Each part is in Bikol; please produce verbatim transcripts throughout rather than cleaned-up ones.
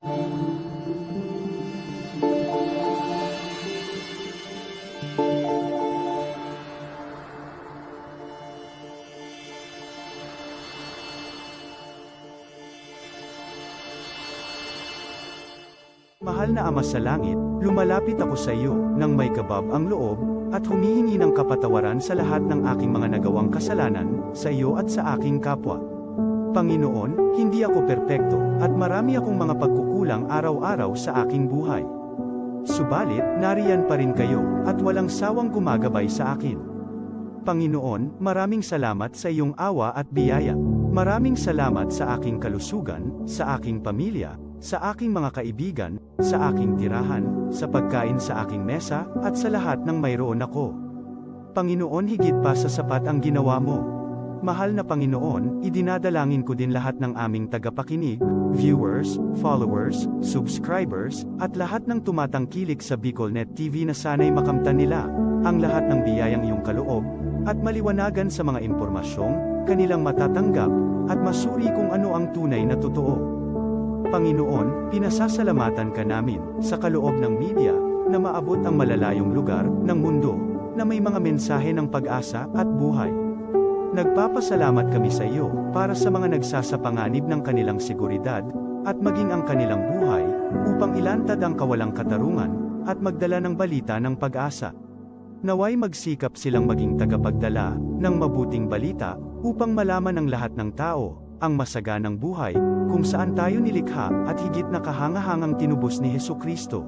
Mahal na Ama sa Langit, lumalapit ako sa iyo nang may kabab ang loob, at humihingi ng kapatawaran sa lahat ng aking mga nagawang kasalanan, sa iyo at sa aking kapwa. Panginoon, hindi ako perpekto, at marami akong mga pagkukulang araw-araw sa aking buhay. Subalit, nariyan pa rin kayo, at walang sawang gumagabay sa akin. Panginoon, maraming salamat sa iyong awa at biyaya. Maraming salamat sa aking kalusugan, sa aking pamilya, sa aking mga kaibigan, sa aking tirahan, sa pagkain sa aking mesa, at sa lahat ng mayroon ako. Panginoon, higit pa sa sapat ang ginawa mo. Mahal na Panginoon, idinadalangin ko din lahat ng aming tagapakinig, viewers, followers, subscribers, at lahat ng tumatangkilik sa BicolNet T V na sana'y makamtan nila ang lahat ng biyayang iyong kaloob, at maliwanagan sa mga impormasyong kanilang matatanggap, at masuri kung ano ang tunay na totoo. Panginoon, pinasasalamatan ka namin sa kaloob ng media na maabot ang malalayong lugar ng mundo na may mga mensahe ng pag-asa at buhay. Nagpapasalamat kami sa iyo para sa mga nagsasapanganib ng kanilang seguridad at maging ang kanilang buhay upang ilantad ang kawalang katarungan at magdala ng balita ng pag-asa. Naway magsikap silang maging tagapagdala ng mabuting balita upang malaman ng lahat ng tao ang masaganang buhay kung saan tayo nilikha at higit na kahangahangang tinubos ni Jesu-Cristo.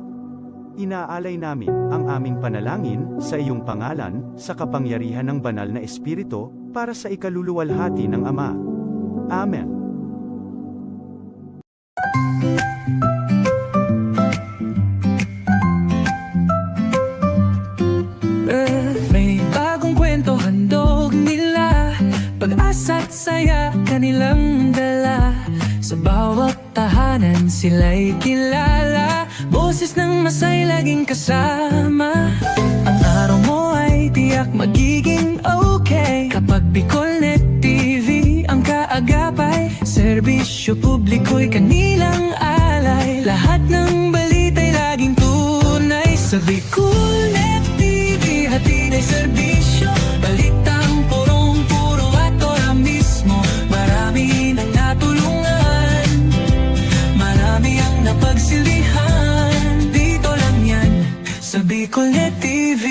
Inaalay namin ang aming panalangin sa iyong pangalan, sa kapangyarihan ng Banal na Espiritu, para sa ikaluluwalhati ng Ama. Amen. May bagong kwento handog nila, pag-asa't saya kanilang dala. Sa bawat tahanan sila'y kilala, boses ng masay laging kasama. Ang araw mo ay tiyak magiging okay kapag BicolNet T V ang kaagapay. Serbisyo publiko'y kanilang alay, lahat ng balita'y laging tunay. Sa BicolNet T V, hatid ay serbisyo, balitang purong-puro at ora mismo. Marami nang natulungan, marami ang napagsilbihan. Dito lang yan, sa BicolNet T V.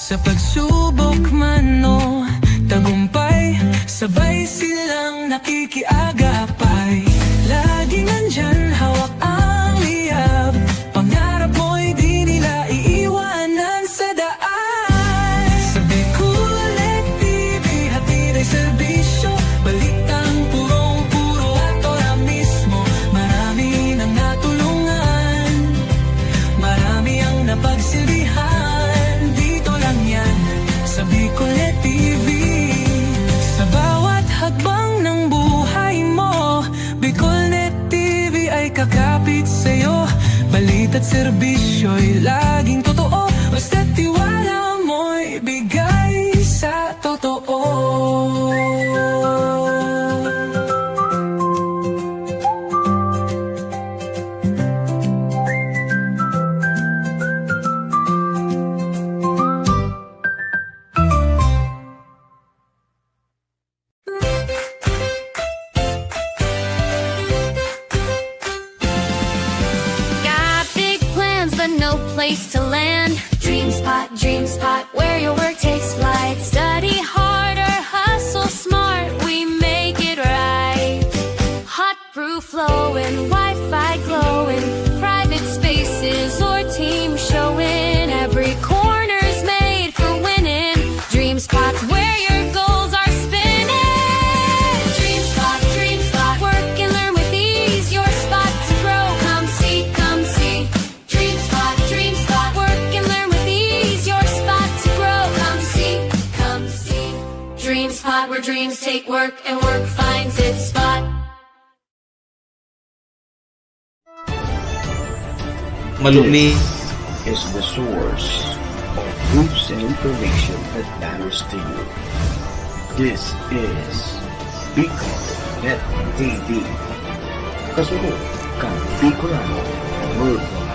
Sa pagsubok man o tagumpay, sabay silang nakikiagapay. Laging nandyan, hawak ang liyab, pangarap mo'y di nila iiwanan sa daan. Sa BicolNet T V, hatid ay serbisyo, balitang purong-puro at ora mismo. Marami nang natulungan, marami ang napagsilbihan. Dito lang yan, sa BicolNet T V. Sa bawat hakbang ng buhay mo, BicolNet T V ay kakapit sa'yo. Balita't serbisyo'y laging totoo, basta't tiwala mo'y bigay sa totoo. Got big plans, but no place to land. DreamSpot, DreamSpot, where your work takes flight. Study hard or hustle smart, we make it right. Hot brew flowing, Wi-Fi glowing, private spaces or team showing. Every corner's made for winning. DreamSpot's where your goals are spinning. DreamSpot, DreamSpot, work and learn with ease. Your spot to grow. Come see, come see. DreamSpot, DreamSpot, work and learn with ease. Your spot to grow. Come see, come see. DreamSpot, where dreams take work and work finds its spot. Malumi. This is the source of news and information that matters to you. This is Bicol Net T V. Kasunod kan Bicolano Worldwide.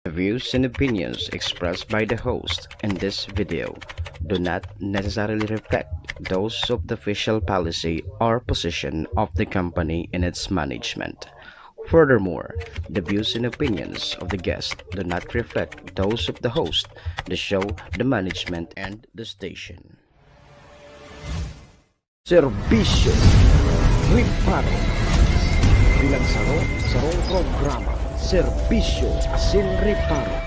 The views and opinions expressed by the host in this video do not necessarily reflect those of the official policy or position of the company and its management. Furthermore, the views and opinions of the guest do not reflect those of the host, the show, the management, and the station. Serbisyo Reparo. Bilang saro, sarong programa, Serbisyo asin Reparo.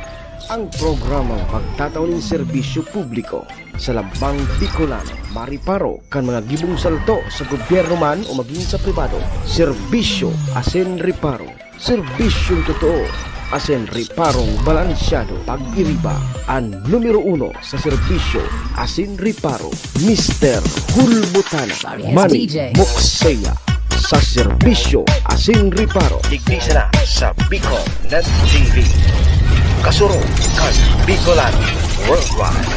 Ang programang magtatao nin serbisyo publiko sa lambang Bicolano, mareparo kan mga gibong salto sa gobyerno man o magin sa pribado. Serbisyo asin Reparo. Serbisyong totoo asin reparong balansyado. Pag-iriba, an numero uno sa serbisyo asin reparo, Mister Hulbutana. Yes, Manny D J. Moksea sa serbisyo asin reparo. Digdi sana sa Bicol Net T V. Kasurog kan Bicolano Worldwide.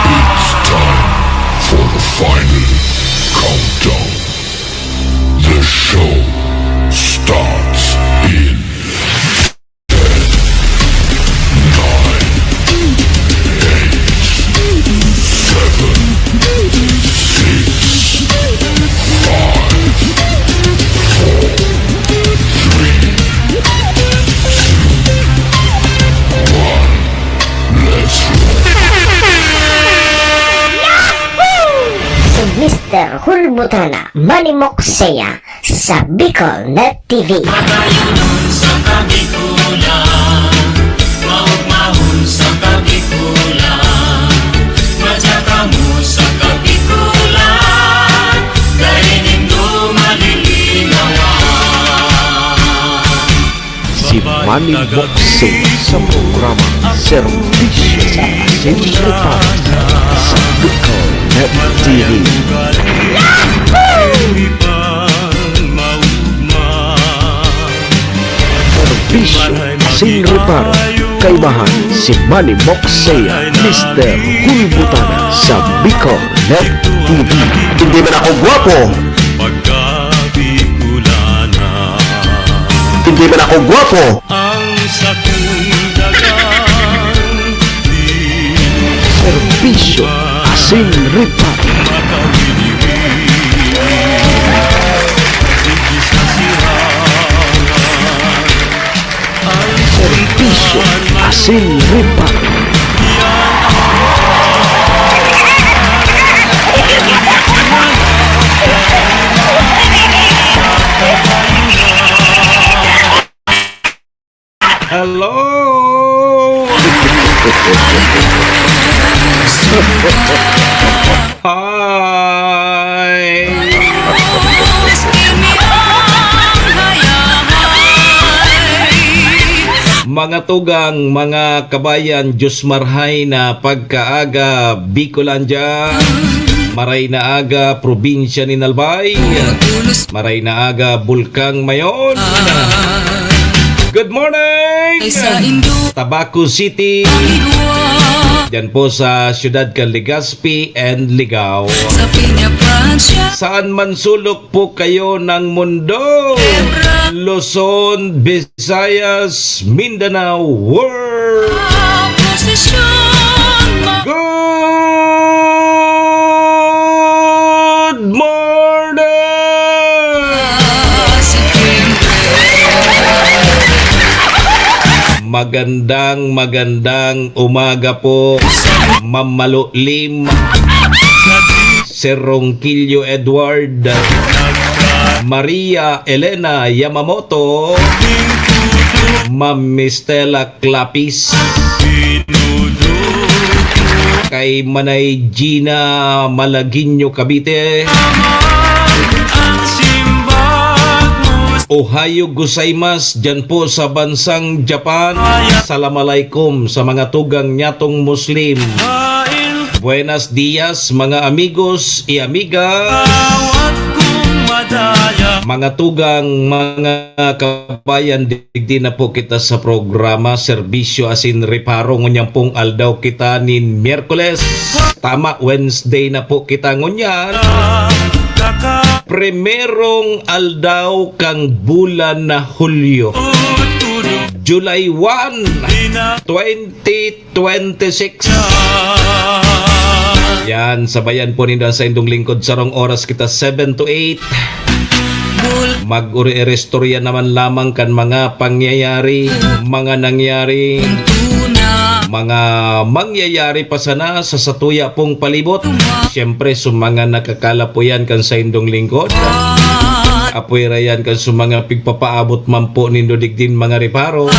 It's time for the final countdown. The show starts in ten, nine, eight, seven, six, five, four, three, two, one. Let's roll. Si Mister Hulbutana, Manny Moksea, sa Bicol Net T V. Matayunon sa Kabikulan, maugmahon sa Kabikulan, madya kamo sa Kabikulan, dai nindo malilinawan. Si Manny Boxing sa programa Serbisyo asin Reparo sa Bicol Net T V. Serbisyo asin Reparo, kaibahan si Manny Boxing, Mister Hulbutana sa Bicol Net T V. Hindi man ako gwapo. Pagka Bicolana. Hindi man ako gwapo. Ang sakong dagang Serbisyo asin reparo. Serbisyo asin reparo. Hello! Hi! Mga tugang, mga kabayan, Diyos marhay na pagkaaga, Bicolandia. Maray na aga, probinsya nin Albay. Maray na aga, Bulkang Mayon. Good morning! Tabaco City. Diyan po sa siyudad kan Legazpi and Ligao. Saan man sulok po kayo ng mundo, Luzon, Visayas, Mindanao, World. Good morning! Magandang, magandang umaga po, Ma'am Malulim, Sir Ronquillo Edward, Maria Elena Yamamoto, Ma'am Mistela Clapis, kay Manay Gina Malagueño Cavite. Ohayo gozaimasu, dyan po sa bansang Japan. Salam alaikum sa mga tugang nyatong Muslim. Buenas dias, mga amigos y amiga. Mga tugang, mga kabayan, digdi na po kita sa programa, serbisyo asin reparo. Ngunyan pong aldaw kita nin Miyerkules. Tama, Wednesday na po kita ngunyan. Primerong aldaw kang bulan na Hulyo, July one, twenty twenty-six. Yan, sabayan po nindo ang saindong lingkod. Sarong oras kita, seven to eight. Mag-uri-iristorya naman lamang kan mga pangyayari, mga nangyari, mga mangyayari pa sana sa satuya pong palibot. Siyempre, sa mga nakakalapo yan kan saindong lingkod. Apwera yan kan sa mga pigpapaabot man po nindo digdin mga reparo.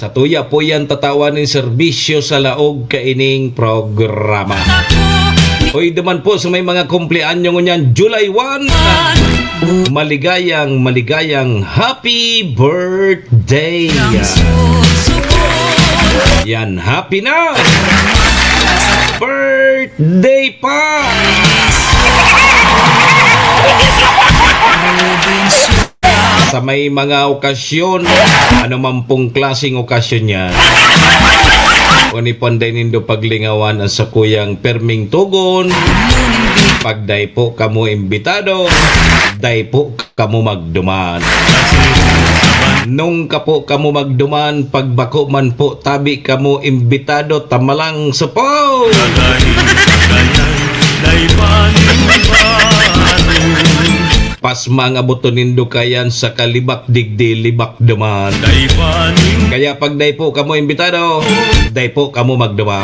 Satuya po yan tatawan nin serbisyo sa laog kaining programa. Oy, duman po sa may mga kumpleanyo ngunyan, July one, maligayang, maligayang happy birthday! Yan, happy na! Birthday pa! Sa may mga okasyon, ano man pong klaseng okasyon yan, kung ipanday nindo paglingawan ang sakuyang perming tugon, pag dai po kamo imbitado, dai po kamo magduman. Nung ka po kamo magduman, pag bako man po tabi kamo imbitado, tamalang sapaw! Pasma ang aboton nindo kayan sa kalibak digdi, libak duman. Kaya pag dai po kamo imbitado, dai po kamo magduman.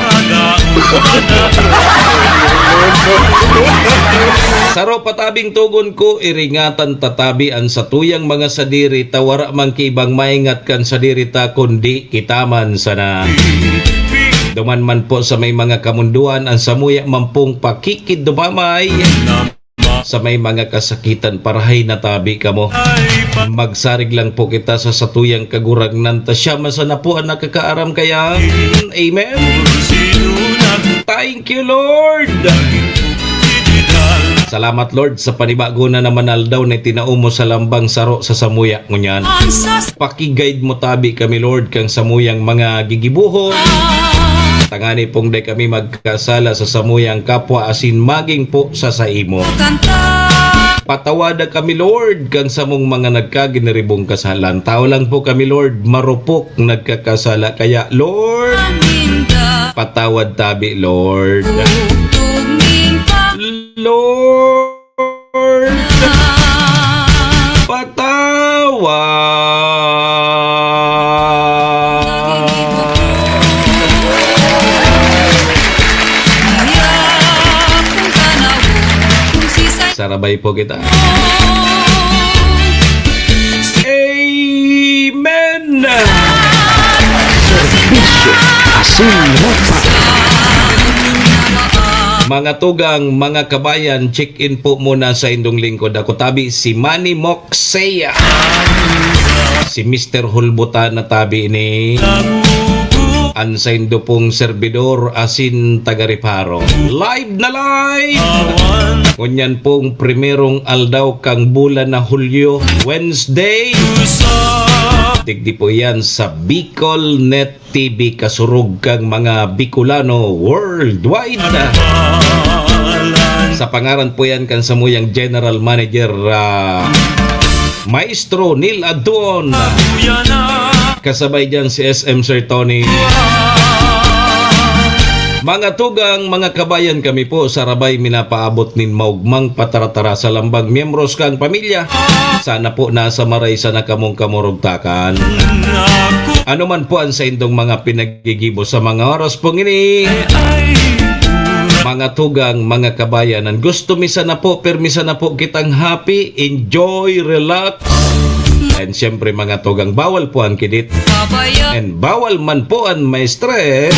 Saro pa tabing tugon ko, iringatan ta tabi an satuyang mga sadiri, ta wara man ki ibang maingat kan sadiri ta, kundi kita man sana. Duman man po sa may mga kamundoan, an samuya man pong pakikidumamay. Sa may mga kasakitan, parahay na tabi kamo. Magsarig lang po kita sa satuyang Kagurangnan, ta siya man sana po an nakakaaram kayan. Amen. Thank you, Lord. Salamat, Lord, sa panibago na naman aldaw na itinao mo sa lambang saro sa samuya ngunyan. Paki-guide mo tabi kami, Lord, kan samuyang mga gigibohon. Tangani pong dai kami magkasala sa samuyang kapwa asin magin po sa saimo. Patawada kami, Lord, kan samong mga nagkaginiribong kasalan. Tao lang po kami, Lord, marupok, nagkakasala. Kaya, Lord, patawad tabi, Lord. Lord, patawad. Sarabay po kita. Amen! Serbisyo asin reparo. Mga tugang, mga kabayan, check-in po muna sa indong lingkod. Ako tabi si Manny Moxea. Si Mister Hulbutan na tabi ni an saindo pong serbidor asin taga-reparo. Live na live! Ngunyan pong primerong aldaw kang bulan na Hulyo, Wednesday. Digdi po yan sa Bicol Net T V, kasurog kang mga Bicolano worldwide. Sa pangaran po yan kan samuyang General Manager, ah, Maestro Neil Adtuon. Kasabay dyan si S M Sir Tony. Mga tugang, mga kabayan, kami po sa Rabay minapaabot nin maugmang pataratara sa lambang miyembros kan pamilya. Sana po nasa maray sana kamong kamurugtakan. Ano man po ang saindong mga pinaggigibo sa mga oras pong ini, mga tugang, mga kabayan, ang gusto mi sana po, permi sana po kitang happy, enjoy, relax. And siyempre, mga tugang, bawal po ang kidit. And bawal man po ang ma-stress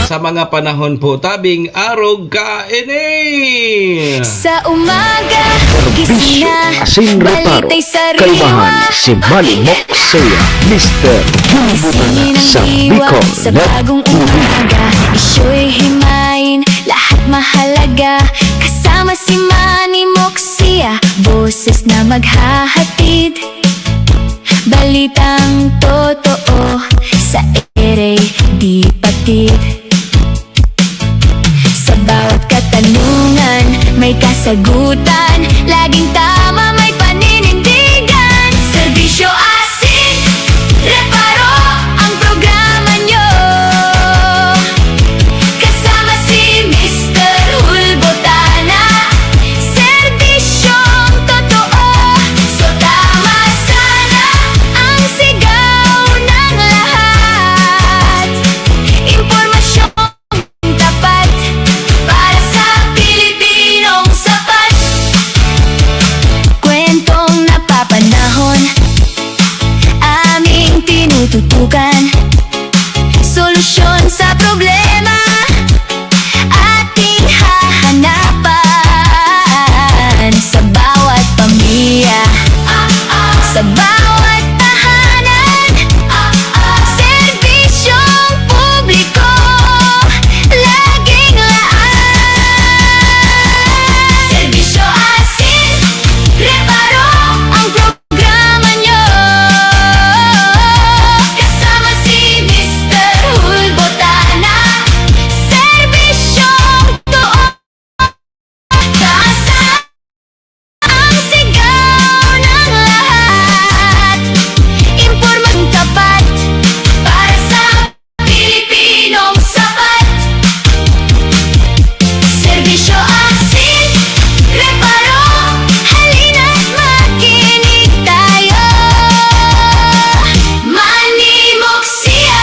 sa mga panahon po tabing arog kaini. Sa umaga, gising Serbisyo na, asin reparo, balita'y sariwa. Kaibahan si Manny Moxea, Mister Bulbutana sa Bicol Net T V. Sa bagong umaga, isyo'y himayin, lahat mahalaga. Kasama si Manny Moxea, boses na maghahatid. Balitang totoo sa ere di patid. Sa bawat katanungan, may kasagutan. Laging tama, may paninindigan. Serbisyo asin reparo ang programa nyo. Kasama si Mister Hulbotana. Serbisyong totoo. So tama sana ang sigaw ng lahat. Impormasyong tapat para sa Pilipinong sapat. Kwentong napapanahon, aming tinututukan. Solusyon sa problema, ating hahanapan. Sa bawat pamilya, sa bawat tahanan, serbisyong publiko, laging laan. Serbisyo asin reparo ang programa nyo. Kasama si Mister Hulbotana. Serbisyong totoo. Taas ang sigaw ng lahat. Impormasyong tapat para sa Pilipinong sapat. Serbisyo asin reparo. Halina't makinig tayo. Manimok siya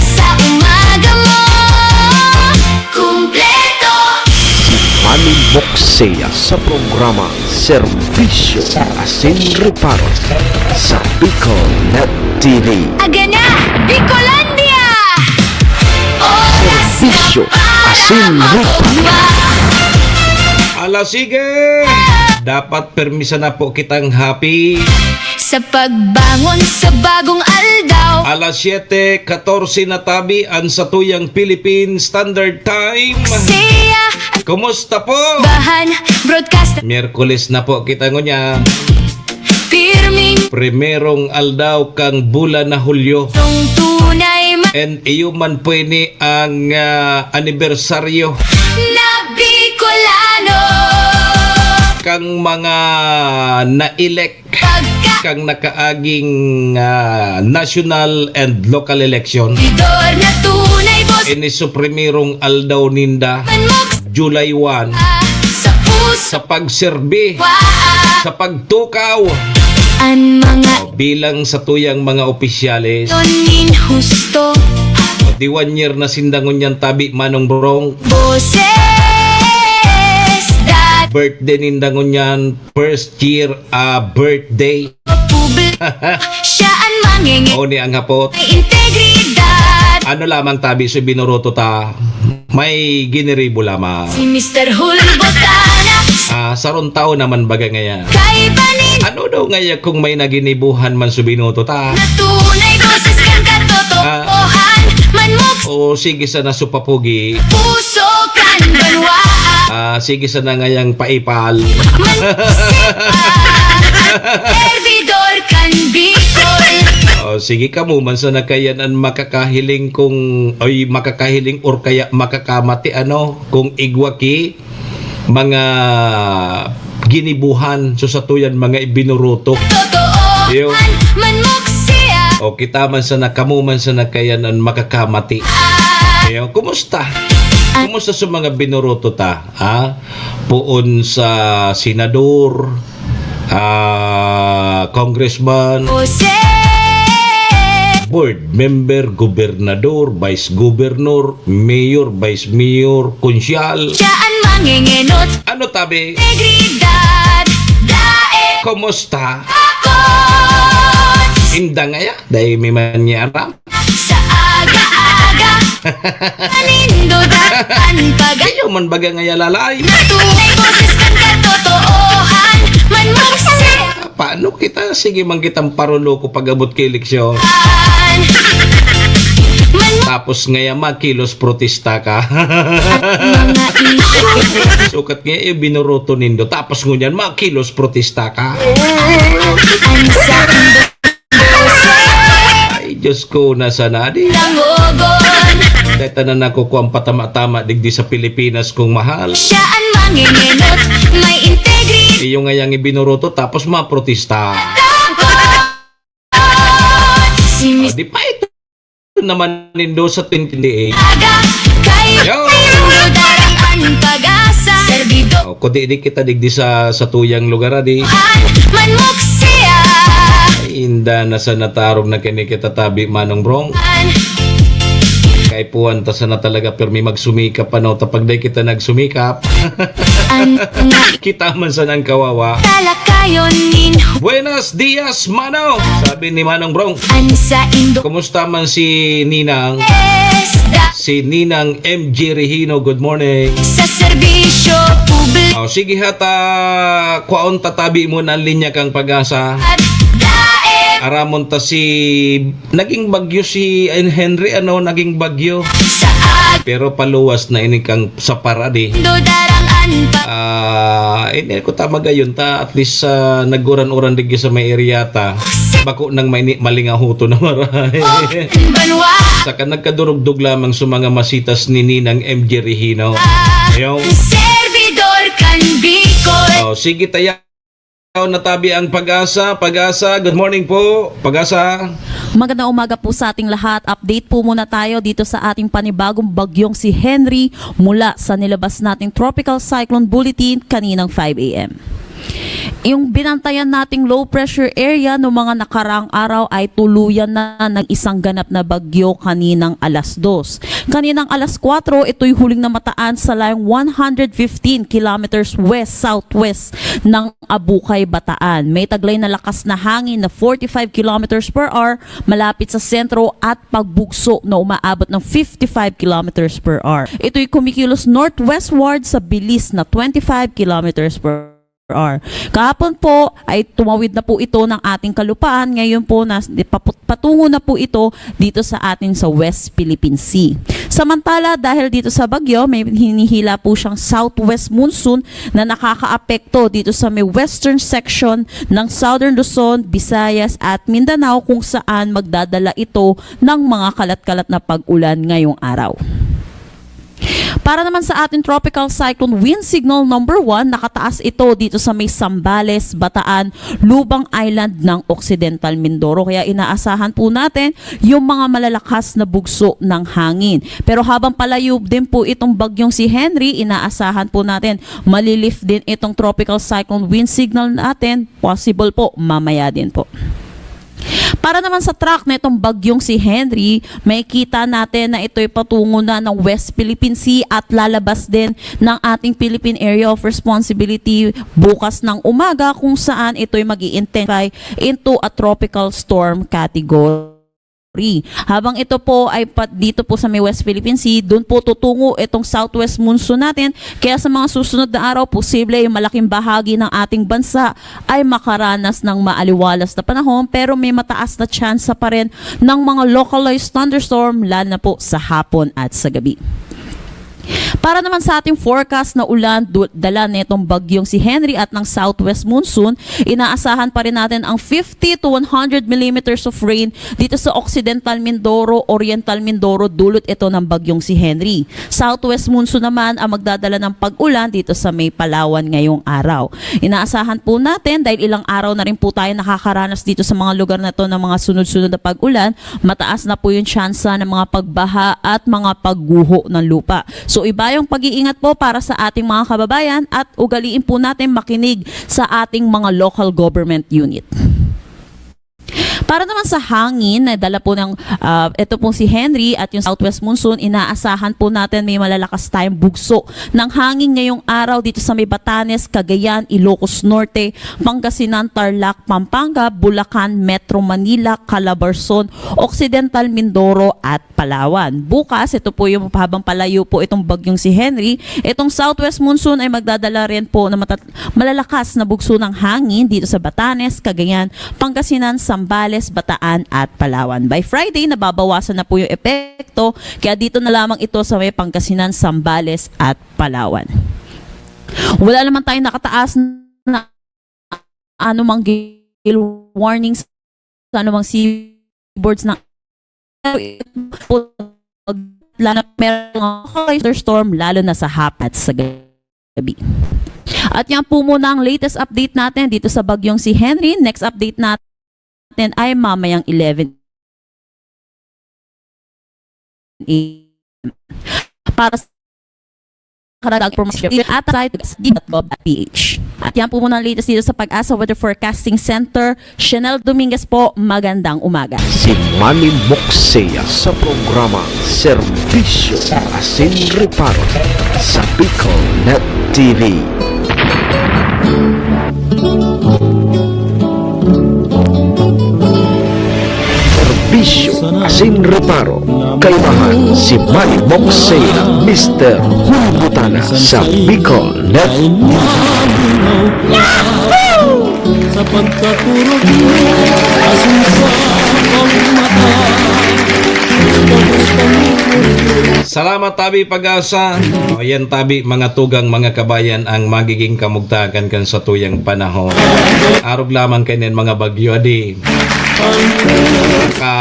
sa umaga mo. Kumpleto. Manimok siya sa programa Serbisyo asin Reparo sa Bicol Net T V. Aga na, Bicolandia! Oras na Serbisyo para asin Reparo. Magmumba. Ala, sige! Dapat permisa na po kitang happy. Sa pagbangon sa bagong aldaw. Alas siyete katorse na tabi an satuyang Philippine Standard Time. Siya Kumusta po? Bahan, broadcast. Miyerkules na po kita ngunyan. Pirming. Primerong aldaw kang bulan na Hulyo. Tong tunay ma- And iyo man po ini ang, ah, anibersaryo. Na Bicolano. Kang mga na-elect Pagka- Kang nakaaging, ah, national and local election. Idol na tunay, boss. Ini su primerong aldaw ninda, Manmok. July one. Sa puso. Sa pagserbi. Wa. Sa pagtukaw. An mga. O, bilang satuyang mga opisyales. Tonin husto. O, di one year na sinda ngunyan tabi, Manong Brong. Boses. Dat. Birthday ninda ngunyan. First year, ah, birthday. Publi-, siya an mangenge-, O, ni ang hapot. May integridad. Ano lamang tabi si Binuruto ta? May giniribo lamang. Si Mister Hulbotana. Ah, sarong tao naman baga ngayan. Kaibanin. Ano daw ngaya kung may naginibuhan man si Binuruto ta? Na tunay boses kan katotohanan. Ah. Manmok. O, sige sana su papugi. Puso kan banwa. Ah, sige sana ngayang paipal. Man-, servidor kan Bicol. O, sige, kamo man sana kayan an makakahiling kung, ay, makakahiling or kaya makakamati, ano, kung igwa ki mga ginibuhan, so satuyan mga ibinurutok. Totoo. Iyo. Man-, manmok siya. O, kita man sana, kamo man sana kayan an makakamati. Ah. Ayan, kumusta? Kumusta sa mga binoroto ta? Ha? Poon sa senador, ah, congressman, board member, gobernador, vice governor, mayor, vice mayor, konsyal. Siya ang mangingenot. Ano tabi? Integridad, dae. Kumusta? Takot. Inda ngaya, dai mi man niya aram. Sa aga-aga. Nindot an pag- Kayo man baga ngaya lalay. Natunay boses kan katotoohan. Manmukse. Paano kita? Sige man kitang paroloko pag-abot kay eleksyon. Tapos ngaya makilos protesta ka. Mga issue. Sukat ngaya, eh, binoroto nindo. Tapos ngunyan, makilos protesta ka. Ang sa Ay, Diyos ko, nasa na di? Dangogon. Dahil tanan ako ko ang patama-tama digdi sa Pilipinas kong mahal. Siya ang mangingenot, may integrity. Iyo ngayang ibinoroto, tapos maprotesta. Si O, Miss di pa ito naman nindo sa twenty twenty-eight. Aga, kay Yo! Nindo darang ang pag-asa. Servidor. O, kundi di kita digdi sa, sa tuyang lugar, adi. An, manmuk siya. Ay, inda na sa natarog na kini kita tabi, Manong Brong. An. Kay puwan ta sana talaga, pirmi magsumikap, ano, tapag day kita nagsumikap. An, nga. Kita man sana ang kawawa. Talakayon nin. Buenos dias, mano! Sabi ni Manong Brong. An sa Indo. Kumusta man si Ninang? Esda. Si Ninang M G Regino, good morning. Sa serbisyo publiko. O, sige, hata, kwaon tatabi mo na ang linya kang pag-asa. At dae. Aramon ta si, naging bagyo si Henry, ano, naging bagyo. Sa ag- Pero paluwas na ini kang sa paradi. Indo darang an pa- Ah, ini ko ta magayon ta, at least, ah, naguran-uran digdi sa may area ta. Bako nang may ni-, malingahuto na maray. Banwa. Saka nagkadurugdog lamang sa mga masitas ni Ninang M J Regino. Ayaw. Servidor kan Bicol. Oh, sige, tayaw na tabi ang Pag-asa. Pag-asa, good morning po. Pag-asa. Magandang umaga po sa ating lahat. Update po muna tayo dito sa ating panibagong bagyong si Henry mula sa nilabas nating Tropical Cyclone Bulletin kaninang five A M. Yung binantayan nating low pressure area no mga nakaraang araw ay tuluyan na nag-isang ganap na bagyo kaninang alas dos. Kaninang alas kwatro, ito'y huling namataan sa layong one hundred fifteen kilometers west-southwest ng Abucay, Bataan. May taglay na lakas na hangin na forty-five kilometers per hour malapit sa sentro at pagbugso na umaabot ng fifty-five kilometers per hour. Ito'y kumikilos northwestward sa bilis na twenty-five kilometers per hour. Kahapon po ay tumawid na po ito ng ating kalupaan. Ngayon po, nas-, papu-, patungo na po ito dito sa atin sa West Philippine Sea. Samantala, dahil dito sa bagyo, may hinihila po siyang southwest monsoon na nakakaapekto dito sa may western section ng Southern Luzon, Visayas at Mindanao, kung saan magdadala ito ng mga kalat-kalat na pag-ulan ngayong araw. Para naman sa ating Tropical Cyclone Wind Signal number one, nakataas ito dito sa may Zambales, Bataan, Lubang Island ng Occidental Mindoro. Kaya inaasahan po natin yung mga malalakas na bugso ng hangin. Pero habang palayo din po itong bagyong si Henry, inaasahan po natin malilift din itong Tropical Cyclone Wind Signal natin. Possible po, mamaya din po. Para naman sa track na itong bagyong si Henry, makikita natin na ito'y patungo na ng West Philippine Sea at lalabas din ng ating Philippine Area of Responsibility bukas ng umaga, kung saan ito'y mag-i-intensify into a tropical storm category. Habang ito po ay pat-, dito po sa may West Philippine Sea, doon po tutungo itong southwest monsoon natin. Kaya sa mga susunod na araw, posible yung malaking bahagi ng ating bansa ay makaranas ng maaliwalas na panahon, pero may mataas na tsansa pa rin ng mga localized thunderstorm, lalo na po sa hapon at sa gabi. Para naman sa ating forecast na ulan, du- dala netong bagyong si Henry at ng southwest monsoon, inaasahan pa rin natin ang fifty to one hundred millimeters of rain dito sa Occidental Mindoro, Oriental Mindoro, dulot ito ng bagyong si Henry. Southwest monsoon naman ang magdadala ng pag-ulan dito sa may Palawan ngayong araw. Inaasahan po natin, dahil ilang araw na rin po tayo nakakaranas dito sa mga lugar na to ng mga sunod-sunod na pag-ulan, mataas na po yung tsansa ng mga pagbaha at mga pagguho ng lupa. So, iba yung pag-iingat po para sa ating mga kababayan at ugaliin po natin makinig sa ating mga local government unit. Para naman sa hangin, na dala po ng, ah, ito pong si Henry at yung southwest monsoon, inaasahan po natin may malalakas tayong bugso ng hangin ngayong araw dito sa may Batanes, Cagayan, Ilocos Norte, Pangasinan, Tarlac, Pampanga, Bulacan, Metro Manila, Calabarzon, Occidental Mindoro at Palawan. Bukas, ito po yung habang palayo po itong bagyong si Henry, itong southwest monsoon ay magdadala rin po ng matat- malalakas na bugso ng hangin dito sa Batanes, Cagayan, Pangasinan, Zambales, Bataan at Palawan. By Friday, nababawasan na po yung epekto, kaya dito na lamang ito sa may Pangasinan, Zambales at Palawan. Wala naman tayong nakataas na anumang gale warnings sa anumang seaboards ng lalo na meron mga storm, lalo na sa hapon at sa gabi. At yan po muna ang latest update natin dito sa bagyong si Henry. Next update natin ay mamayang eleven a.m. Para sa karagdag promotion at site dot gov dot ph. At yan po muna ang latest dito sa Pag-asa Weather Forecasting Center. Chanel Dominguez po, magandang umaga. Si Manny Moxea sa programa Serbisyo Asin Reparo sa Bicol Net T V. Serbisyo Asin Reparo, kaibahan si Manny Moxea, Mister Hulbutana sa Bicol Net T V. Sa pagkakurog mo, asin sa pagmata, tapos kang Salamat, Tabi Pag-asa. O yan, Tabi, mga tugang, mga kabayan, ang magiging kamugtakan kan sa tuyang panahon. Arog lamang kainin mga bagyo, adi. Naka,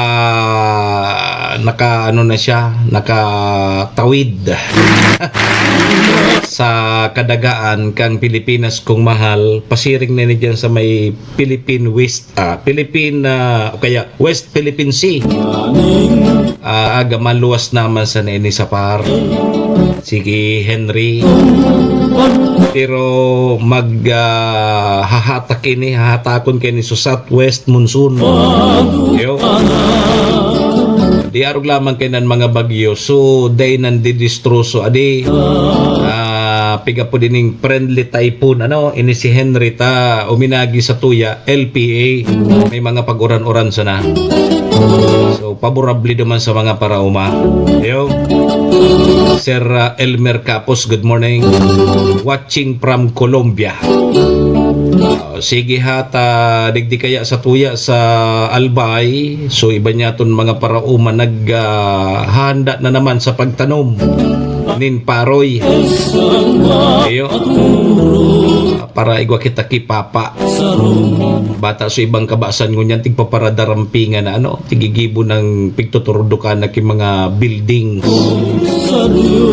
naka, ano na siya, nakatawid sa kadagaan kang Pilipinas kung mahal, pasiring na ni dyan sa may Philippine West, ah, Philippine, ah, o kaya West Philippine Sea. Ah, aga maluwas naman sa naini sa par. Sige, Henry. Pero mag ah, hahatak ini, hahatakon kini sa southwest monsoon. Yo. Di arog lamang kainan mga bagyo. So, day nandidistroso. Adi, ah, piga po dining friendly typhoon. Ano, ini si Henry ta, uminagi sa tuya, L P A. May mga pag-uran-uran sana. So, paborable naman sa mga parauma. Yo. Sir ah, Elmer Capos, good morning. Watching from Colombia. Ah, sige ha, ta digdi kaya sa tuya sa Albay. So, iba niya ton mga parauma nag ah, handa na naman sa pagtanom nin paroy. Iyo. Para igwa kita ki Papa. Bata so ibang kabasan ngunyan tigpaparadarampingan na ano, tigigibo ng pigtuturdukan na ki mga buildings.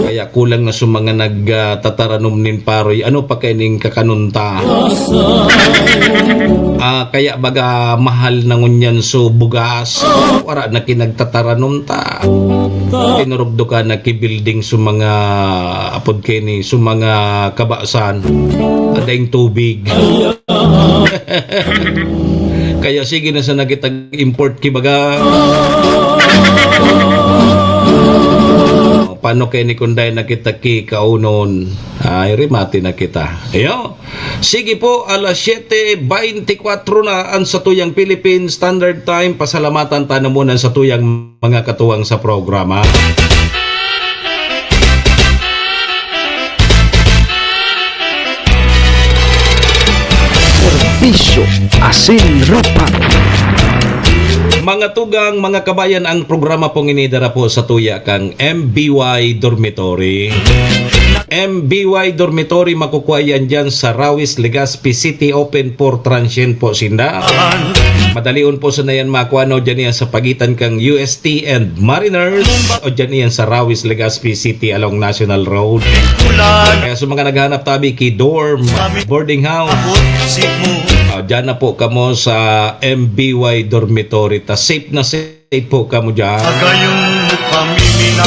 Kaya kulang na so mga nagtataranom nin paroy. Ano pa kaining kakanunta? Ah, kaya baga mahal na ngunyan so bugas. Wala na kinagtataranom ta. Tinurugdukan na ki building so mga apod kini, so mga kabasan. Adayng tubig. Kaya sige na sana kita import ki baga. Paano kaya ni kunday na kita ki kaunon? Ay, rimati na kita. Ayo. Sige po, alas siyete beintikwatro na ang satuyang Philippine Standard Time. Pasalamatan ta na muna ang satuyang mga katuwang sa programa. Serbisyo Asin Reparo. Mga tugang, mga kabayan, ang programa pong ini dara po sa tuya kang M B Y Dormitory. M B Y Dormitory, makukuha yan dyan sa Rawis, Legazpi City, open for transient po sinda. Madalion po sana yan makuha, no, dyan yan sa pagitan kang U S T and Mariners, o dyan yan sa Rawis, Legazpi City along National Road. Kaya sa mga naghanap tabi ki dorm, boarding house, ah, dyan na po kamo sa M B Y Dormitory. Ta safe na safe po kamo dyan.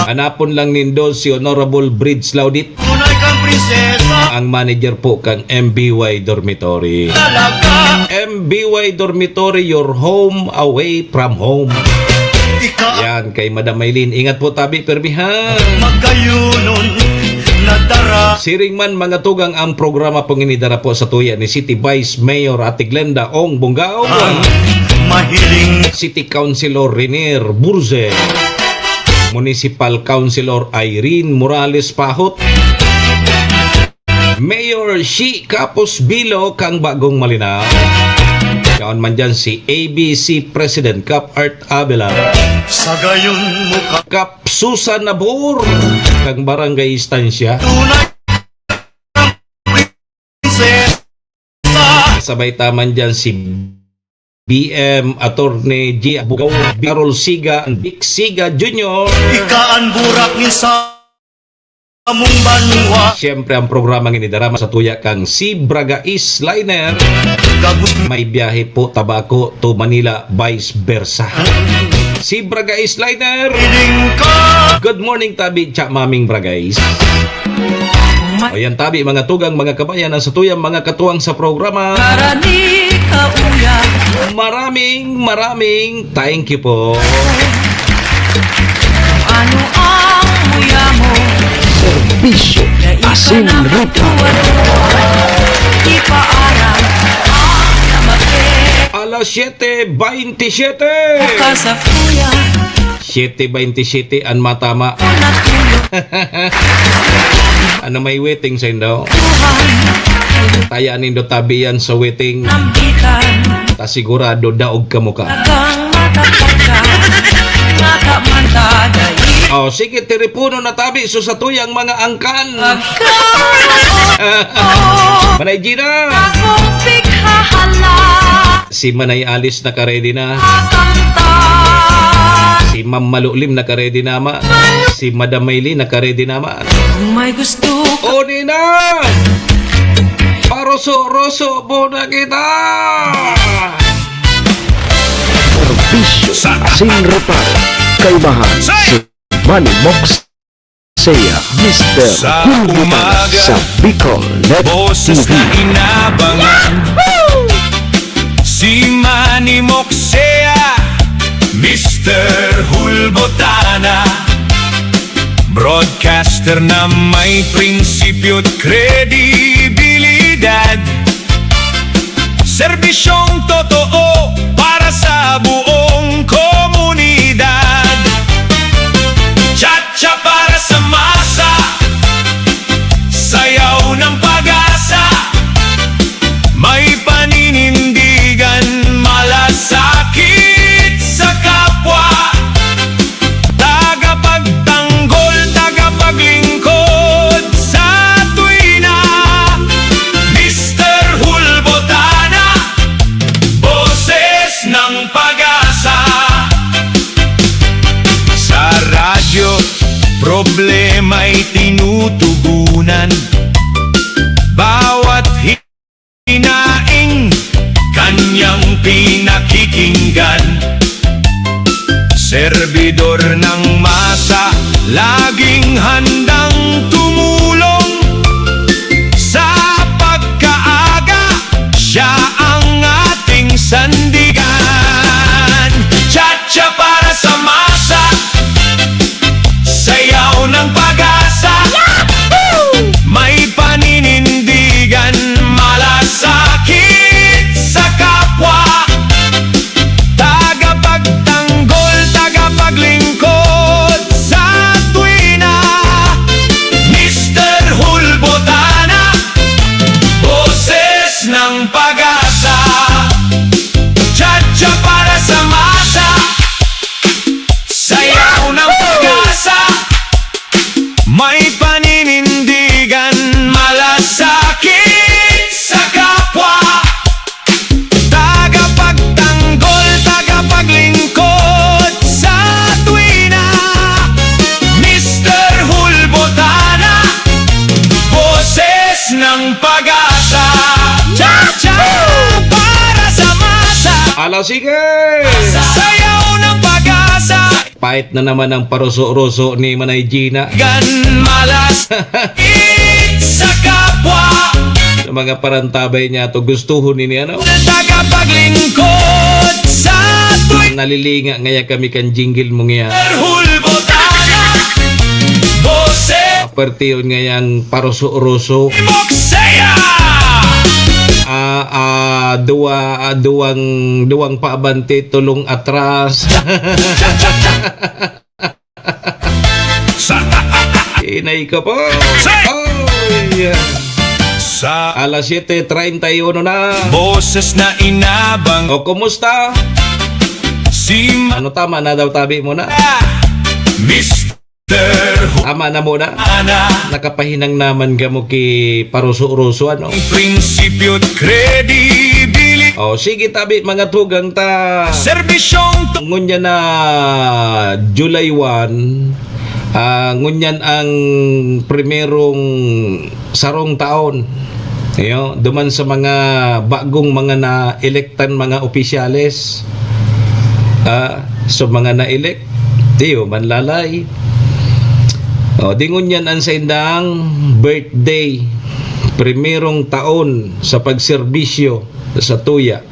Hanapon lang nindo si Honorable Bridge Laudit, ang manager po kang M B Y Dormitory. M B Y Dormitory, your home away from home. Yan, kay Madam Maylin. Ingat po tabi, permihan. Siring man, mga tugang, ang programa pong ini dara po sa tuya ni City Vice Mayor Ate Glenda Ong Bungao. City Councilor Renier Burze. Municipal Councilor Irene Morales Pahot. Mayor Shi Capos Bilo kang Bagong Malinao. Yaon man dyan si A B C President Kap Art Abela. Sa gayon mo ka Kap Susan Nabor kang Barangay Estancia. Tunay ang prinsesa. Sabay taman dyan si B M Attorney G Abugao, Carol Siga, and Vic Siga Junior. Ika an burak ni sa among banwa. Siyempre, ang programa ngini darama sa tuya kang si Bragais Liner. Gagus- May biyahe po, Tabaco to Manila, vice versa. Si Bragais Liner. Piling ka. Good morning, tabi, cha, Maming Bragais. O yan, tabi, mga tugang, mga kabayan, ang sa tuyang mga katuwang sa programa. Karani ka, uya. Maraming, maraming thank you po. Ano ang muya mo? Serbisyo asin ruta. Ipaaram ang lamake. Alas siyete baynte siyete. Bukas sa kuya. Siyete baynte siyete an matama. Natulog. Ano may waiting sa indo? Buhay. Taya nindo tabi yan sa waiting. Nambitan. Ta sigurado daog kamo ka. Tagang matapat ka, mata man ta dai. Oh, sige, telepono na tabi, so sa tuyang mga angkan. Angkan. Manay Gina. Akong pighahala. Si Manay Alice nakaredy na. Kakanta. Si Ma'am Malulim nakaredy na, ma. Si Madam Maylin nakaredy na, ma. Kung may gusto ka. O, di na! Paroso-roso muna kita! Serbisyo sa asin reparo. Kaibahan si Manny Moxea, Mister Sa Hulgutan umaga, sa Bicol Net boses T V. Na inabangan. Si Manny Moxea, Mister Hulbotana. Broadcaster na may prinsipyo't kredibilidad. Serbisyong totoo para sa buong komunidad. Cha-cha para sa masa, sayaw ng pag-asa. May paninindigan, malasakit sa kapwa. Tagapagtanggol, tagapaglingkod sa tuwina. Mister Hulbotana, boses ng pag-asa. Sa radyo, problema'y tinutugunan. Bawat hinaing kanyang pinakikinggan. Serbidor ng masa, laging handang tumulong. Sa pagkaaga, siya ang ating sandigan. Cha-cha para sa masa, sayaw ng pag-asa. Yahoo! May paninindigan, malasakit sa kapwa. Tagapagtanggol, tagapaglingkod sa tuwina. Pag-asa, cha-cha, para sa masa. Ala, sige! Sayaw ng pag-asa. Pait na naman ang paruso-ruso ni Manay Gina. Gan malas, it sa kapwa. Sa mga parantabay niya to, gustuhon ni ano? Tagapaglingkod sa tuwing nalilinga ngaya kami kan jingle mo ngaya. Hulbotana, boses. Pertiyon ngayang paruso-ruso. Moksea! Ah, ah, duwa, ah, duwang, duwang paabante, tulong atras. Sa Inay ka po. Sa Oy! Sa Alas siete treinta y uno na. Boses na inabang. O, kumusta? Si Ma- Ano, tama na daw, tabi mo na. Mister Tama na muna. Ana. Nakapahinang naman kamo ki paruso-ruso, ano? Prinsipyo at credibility. O, sige, tabi, mga tugang ta. Serbisyong to- Ngunyan na July one, ah, ngunyan ang primerong sarong taon. Iyo, duman sa mga bagong mga naelektan mga opisyales, ah, so mga naelek, iyo, manlalay. O, di ngunyan ang saindang birthday, primerong taon sa pagserbisyo sa tuya.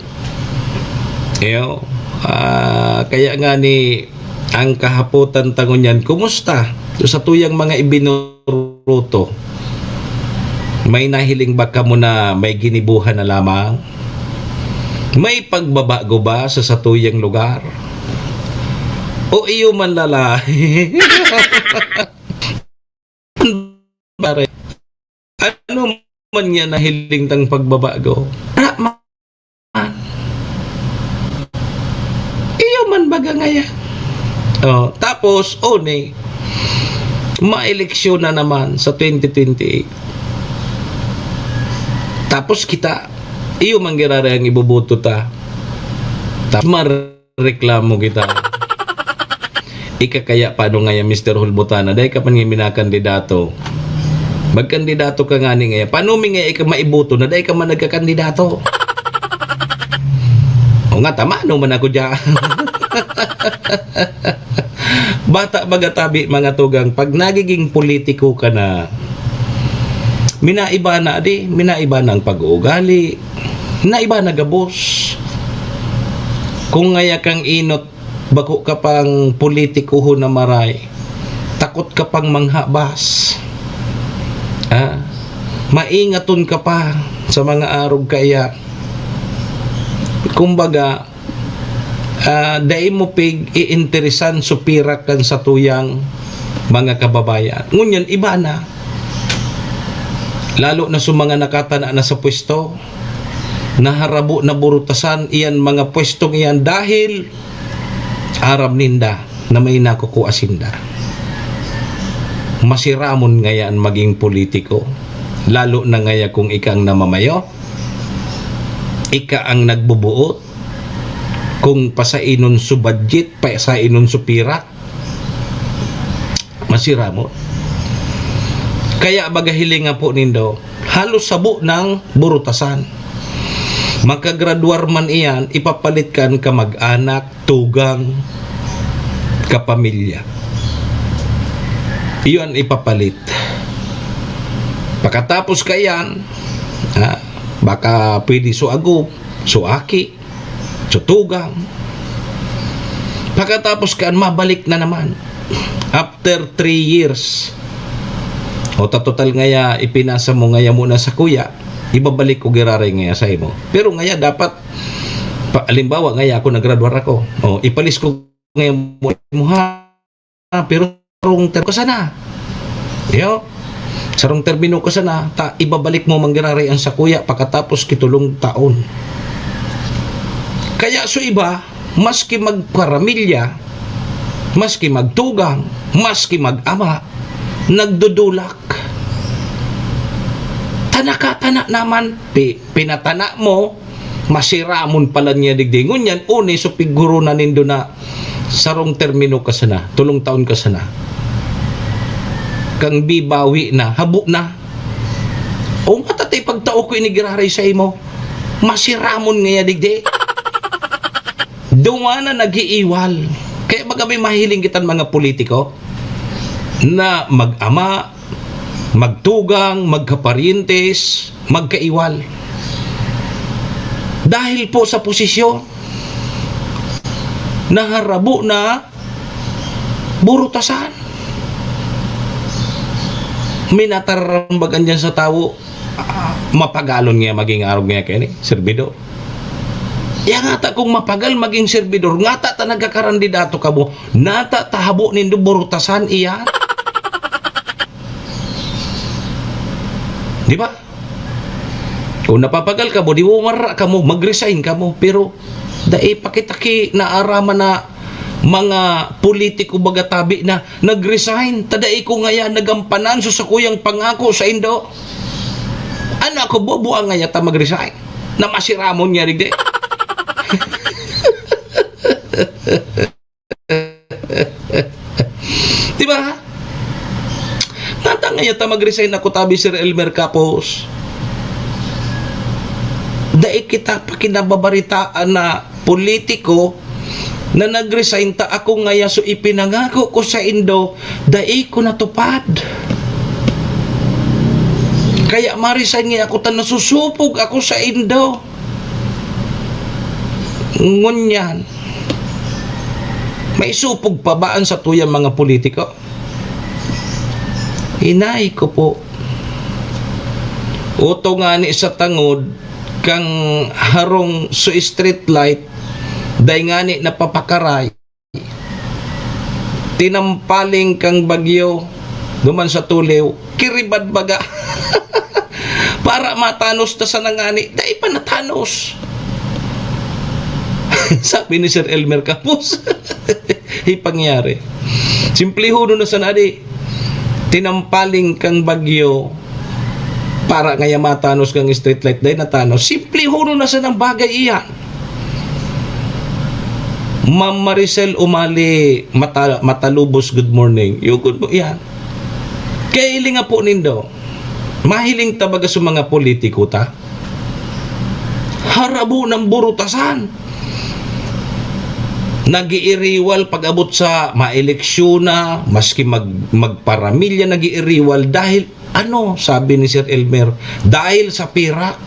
Iyo, ah, kaya nga ni ang kahapotan ta ngunyan, kumusta? So, sa tuyang mga ibinuro- Ruto, may nahiling ba kamo na may ginibuhan na lamang? May pagbabago ba sa satuyang lugar? O iyo man lalahi? Pare, ano man yan nahiling tang pagbabago? Wala man. Iyo man baga ngaya. Oh, tapos, one, maeleksyon na naman sa twenty twenty-eight. Tapos kita, iyo man giraray ang iboboto ta. Tapos mareklamo kita. Ika kaya paano ngaya, Mister Hulbutana? Dai ka pa nga minakandidato. Magkandidato ka ngani ngaya. Paano mi ngaya ika maiboto na dai ka man nagkakandidato? O nga, tama naman ako diyan. Bata baga tabi, mga tugang, pag nagiging politiko ka na, minaiba na, di, minaiba na ang pag-uugali, minaiba na gabos. Kung ngaya kang inot, bako ka pang politikohon na maray, takot ka pang manghabas. Ah, maingaton ka pa sa mga arog kaya. Kumbaga, ah, dai mo pig-iinteresan supirak kan satuyang mga kababayan. Ngunyan, iba na. Lalo na sa mga nakatana na sa pwesto, naharabo na burutasan iyan mga pwestong iyan dahil aram ninda na may nakukua sinda. Masiramon ngaya an maging politiko, lalo na ngaya kung ika ang namamayo, ika ang nagbubuot, kung pasainon su budget, pasainon su pirak, masiramon. Kaya baga hiling nga po nindo, halos sabo nang burutasan. Makagradwar man iyan, ipapalit kan kamag-anak, tugang, kapamilya. Iyon ipapalit. Pakatapos kaiyan, ah, baka pwede su agom, su aki, su tugang. Pakatapos kan mabalik na naman. After three years. O ta total ngaya, ipinasa mo ngaya muna sa kuya, ibabalik ko giraray ngaya sa imo. Pero ngaya dapat, pa, halimbawa ngaya ako nagradwar ako. O, ipalis ko ngaya mo, mo ha, pero sarong termino ka sana. Yo? Sarong termino ka sana, ta ibabalik mo manggiraray ang sa kuya pakatapos kitulong taon. Kaya so iba, maski magparamilya, maski magtugang, maski mag-ama, nagdudulak. Tanaka-tana naman, pi-, pinatana mo, masiramon pala niya digdi. Ngunyan, uni, so piguro na nindo na sarong termino ka sana, tulong taon ka sana. Kang bibawi na, habo na. O nga, tatay, pagtao ko ini giraray sa imo. Masiramon ngaya digdi. Duman na nag-iiwal. Kaya baga may mahiling kitang mga politiko na mag-ama, magtugang, magkaparyentes, magkaiwal. Dahil po sa posisyon, naharabo na burutasan. May natararambag dyan sa tawo, ah, mapagalon nga maging arog nga kini, serbidor. Ya ngata kung mapagal maging serbidor, ngata ta nagkakandidato kamo, nata ta habo nindo burutasan iyan. Di ba? Kung napapagal kamo, di mo mara kamo, mag-resign kamo. Pero dai pa kita ki naaraman na mga politiko baga tabi na nag-resign. Ta dai ko ngaya nagampanan sa sakuyang pangako sa indo. Ano ako, bobo ang ngaya ta mag-resign? Na masiramon niya, digdi? Di ba? Ngata ngaya ta mag-resign ako, tabi Sir Elmer Capos. Dai kita pa kinababaritaan na politiko na nag-resign ta ako ngaya so ipinangako ko sa indo, dai ko natupad. Kaya ma-resign ngaya ako ta nasusupog ako sa indo. Ngunyan, may supog pa ba an satuyang mga politiko? Hinay ko po. Oto ngani sa tangod kang harong so street light, dai ngani napapakaray. Tinampaling kang bagyo, duman sa tuliw, kiribad baga. Para matanos ta sana ngani, dai pa natanos. Sabi ni Sir Elmer Capos, ipangyari. Simplihonon na sana di. Tinampaling kang bagyo, para ngaya matanos kang street light, dai natanos. Simplihonon na sanang bagay iyan. Ma'am Maricel Umali, Mata-, Matalubos, good morning. Yugod mo iyan. Kaya hiling nga po nindo, mahiling ta baga sa mga politiko ta? Harabo ng burutasan. Nag-iiriwal pag-abot sa maeleksyon na, maski mag-, magparamilya, nag-iiriwal dahil, ano, sabi ni Sir Elmer, dahil sa pirak.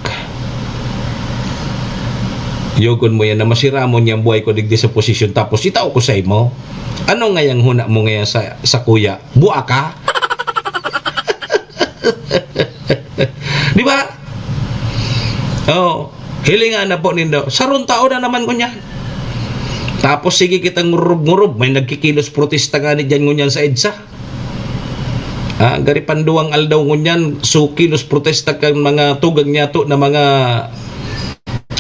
Yogon mo yan na masiramon niyang buhay ko digdi sa posisyon, tapos itao ko sa imo. Ano ngayang huna mo ngayon sa, sa kuya? Bua ka? Di ba? Oh, hilingan na po nindo. Sarong taon na naman ngunyan. Tapos sige kitang ngurub-ngurub. May nagkikilos protesta nga ni dyan ngunyan sa EDSA. Ah, gari panduwang aldaw ngunyan, so kilos protesta kan mga tugang niyato na mga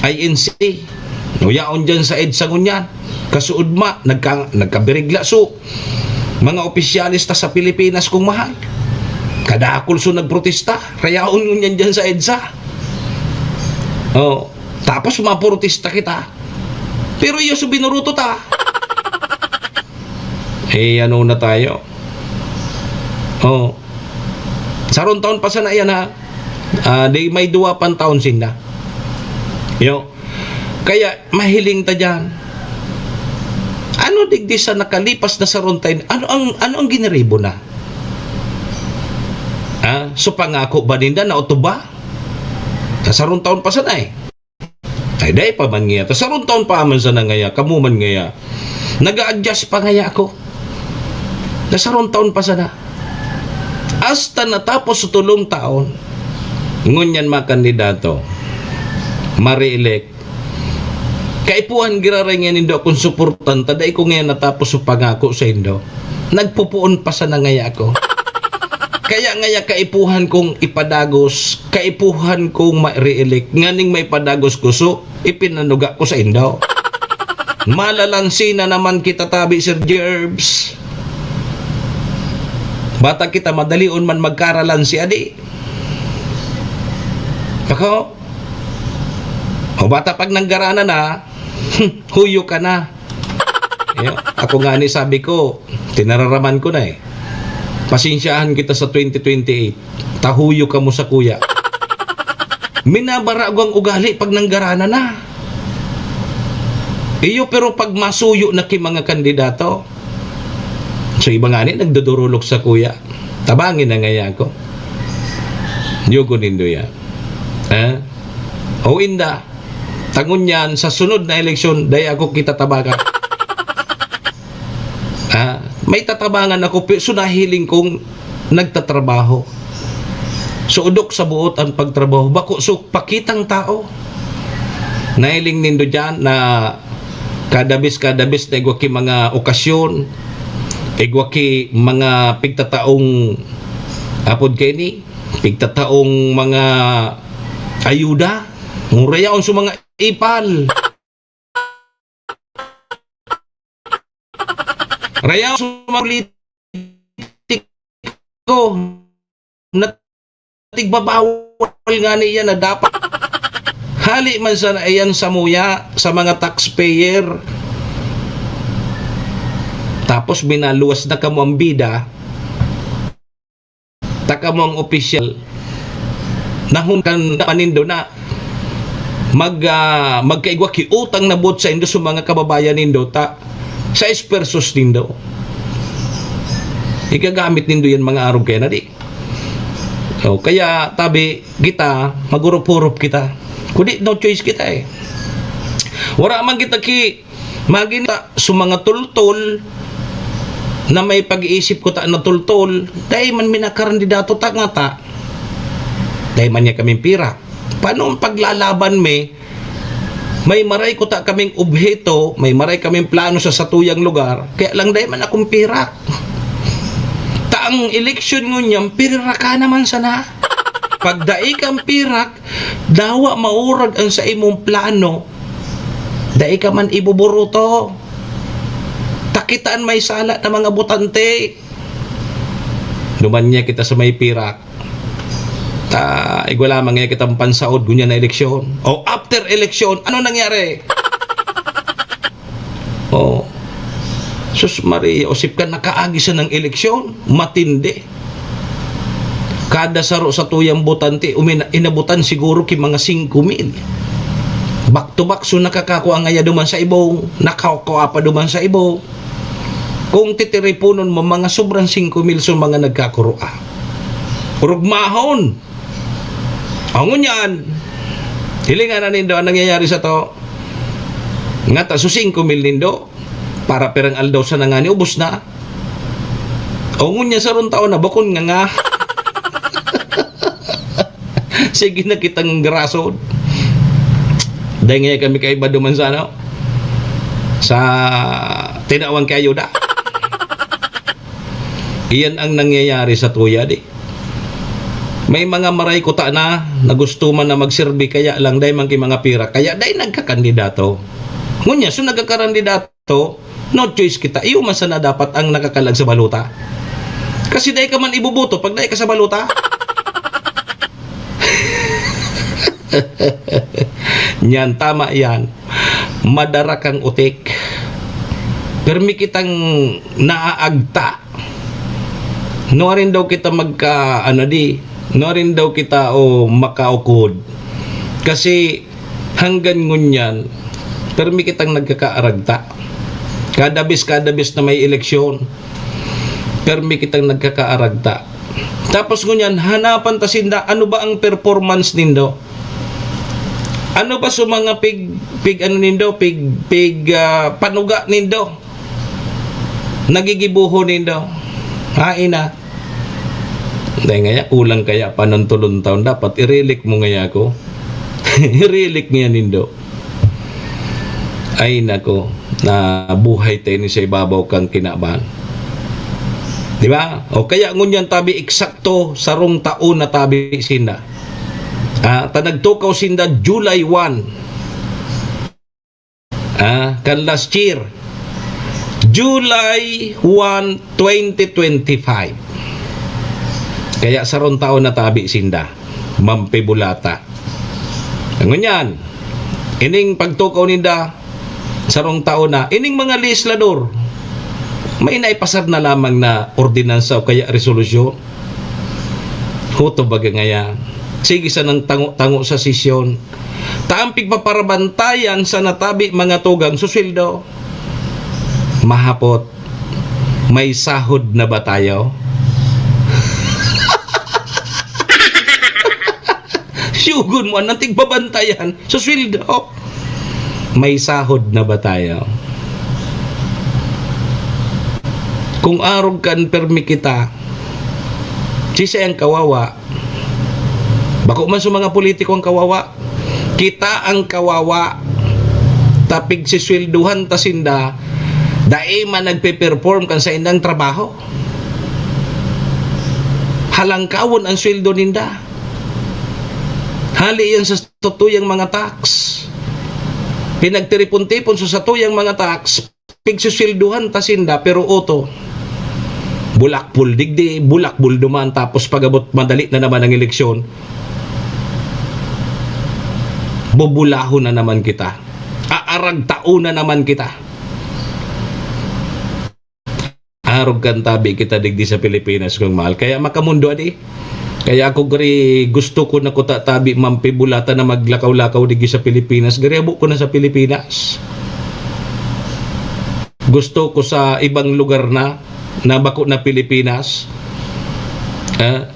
I N C. Uyaon dyan sa EDSA ngunyan. Kasuodma, nagka-, nagkabirigla so mga opisyales ta sa Pilipinas, kung mahal. Kadakul so nagprotesta, rayaon ngunyan dyan sa EDSA. Oh, tapos maprotesta kita. Pero iyo so binuruto ta. Eh, ano na tayo? Oh. Sarong taon pa sana yan, ha? Ah, di may duwa pang taon sinda. Yo. Kaya, mahiling ta dyan. Ano digdi sa nakalipas na sarong taon? Ano ang, ano ang giniribo na? Ha? So, pangako ba ninda na oto ba? Sa sarong taon pa sana eh. Ay, dai pa man ngaya. Ta sarong taon pa man sana ngaya, kamo man ngaya. Nag-a-adjust pa ngaya ako. Na sarong taon pa sana. Hasta natapos sa tulong taon. Ngunyan, mga kandidato, ma-re-elect. Kaipuhan giraray nga nindo akong suportan, ta dai ko ngaya natapos sa pangako sa indo. Nagpupuon pa sana ngaya ako. Kaya ngaya kaipuhan kong ipadagos, kaipuhan kong ma-re-elect, nganing may padagos ko, so, ipinanuga ko sa indo. Malalansi na naman kita tabi, Sir Jerbs. Bata kita, madalion man magkaralansi, adi. Ako? O bata, pag nanggaranan na, huyo ka na. Yo, ako nga ni sabi ko, tinararaman ko na eh. Pasensyahan kita sa twenty twenty-eight. Tahuyo ka mo sa kuya. Minabarago ang ugali pag nanggarana na. Iyo, pero pag masuyo na ki mga kandidato, so, iba ngani nagdudurulok sa kuya. Tabangi na ngaya ko. Yugo nindo yan. Ha? O inda, tangon yan, sa sunod na eleksyon, dai ako kita tabangan. Ah, may tatabangan ako, pi-, so nahiling kong nagtatrabaho. So, odok sa buot ang pagtrabaho. Bako, so, pakitang tao. Nahiling nindo dyan na kada bes, kada bes na igwa ki mga okasyon, igwa ki mga pigtataong, apod kaini, pigtataong mga ayuda. Mura yaon sa mga ipal. Rayaw sa mga politiko na tigbabawal nga niya na dapat hali man sana iyan samuya sa mga taxpayer. Tapos binaluwas na kamo ang bida. Ta kamo ang opisyal, nahon kan panindo na mag, ah, magkaigwa ki utang na buot saindo sa mga kababayan nindo, ta sais pesos nindo. Igagamit nindo yan mga arog kaya na di. O, kaya tabi kita, magurup-hurup kita. Kundi no choice kita eh. Wala man kita ki Magin ta sa mga tultol na may pag-iisip ko ta na tultol, dai man mi nakakandidato ta nga ta. Dai man niya kaming pira. Paano ang paglalaban mi? May maray ko ta kaming obheto, may maray kaming plano sa satuyang lugar, kaya lang dai man akong pira. Ta ang eleksyon ngunyan, pira ka naman sana. Pag dai kang pira, dawa maurag ang sa imong plano, dai ka man ibuburuto. Ta kita an may sala na mga botante. Duman niya kita sa may pirak. Ta, igwa lamang niya kitang pansaod ngunyan na eleksyon. O after eleksyon, ano nangyari? Oh. Sus Maria, osip ka nakaagi sa ng eleksyon, matindi. Kada saro sa tuyang botante, umin-, inabutan siguro ki mga singko mil. Back to back, so nakakakua ngaya duman sa ibong, nakakakua pa duman sa ibong. Kung titiriponon mo, mga sobrang singko mil so mga nagkakurua. Rugmahon! Ang ngunyan, hilingan na nindo ang nangyayari sa to. Nga ta, so singko mil nindo, para pirang aldaw sa nangani, ubos na. O ngunyan, sarong taon na, bakon nga nga. Sige na kitang grasod. Dahil nga kami kaiba duman sa ano, sa tinawan kay ayuda. Iyan ang nangyayari sa tuya, di. May mga maray kuta na, na gusto man na magserbi, kaya lang dai man ki mga pira, kaya dai nagkakandidato. Ngunyan, so nagkakarandidato, no choice kita. Iyo man sana dapat ang nakakalag sa balota. Kasi dai ka man iboboto pag dai ka sa balota. Nyan, tama yan. Madara kang utik. Pirmi kitang naaagta. Nuarin daw kita magka, ano di, nuarin daw kita o makaukod. Kasi hanggang ngunyan, pirmi kitang nagkakaaragta. Kada bis, kada bis na may eleksyon, pirmi kitang nagkakaaragta. Tapos ngunyan, hanapan ta sinda, ano ba ang performance nindo? Ano ba sa mga pig, pig ano nindo, pig, pig, ah, panuga nindo? Nagigibuho nindo? Hain na. Dahil ngaya, kulang kaya pa ng tulong taon. Dapat i-relic mo ngaya ako. I-relic ngaya nindo. Ay nako, nabuhay tayo ni sa ibabaw kang kinaban. Di ba? O kaya ngunyan tabi eksakto sarong taon na tabi sinda. Ah, ta nagtukaw sinda July one. Ah, kan last year. July one, twenty twenty-five. Kaya sarong taon na tabi sinda. Mampibulata. Ngunyan, ining pagtukaw ninda, sarong taon na, ining mga legislador, may naipasar na lamang na ordinansa o kaya resolusyon. Huto baga ngaya, sige sanang tango-tango sa sesyon. Ta an pigpaparabantayan sana tabi, mga tugang, susweldo. Mahapot, may sahod na ba tayo? Yugon mo, anong tigbabantayan? Susweldo. May sahod na ba tayo? Kung arog kan permi kita, sisay ang kawawa? Bako man sa mga politiko ang kawawa. Kita ang kawawa. Ta pigsiswelduhan ta sinda, dai man nagpe-perform kan saindang trabaho. Halangkawon ang sweldo ninda. Hali yan sa satuyang mga tax. Pinagtiripon-tipon sa satuyang mga tax, pigsuswelduhan ta sinda, pero oto, bulakbol digdi, bulakbol duman, tapos pag-abot madali na naman ang eleksyon, bubulahon na naman kita. Aaragtaon na naman kita. Arog kan tabi kita digdi sa Pilipinas, kong mahal. Kaya makamundo, adi. Kaya ako gari gusto ko na kuta tabi mampibulata na maglakaw-lakaw digdi sa Pilipinas. Gari abo ko na sa Pilipinas. Gusto ko sa ibang lugar na, na bako na Pilipinas. Ah,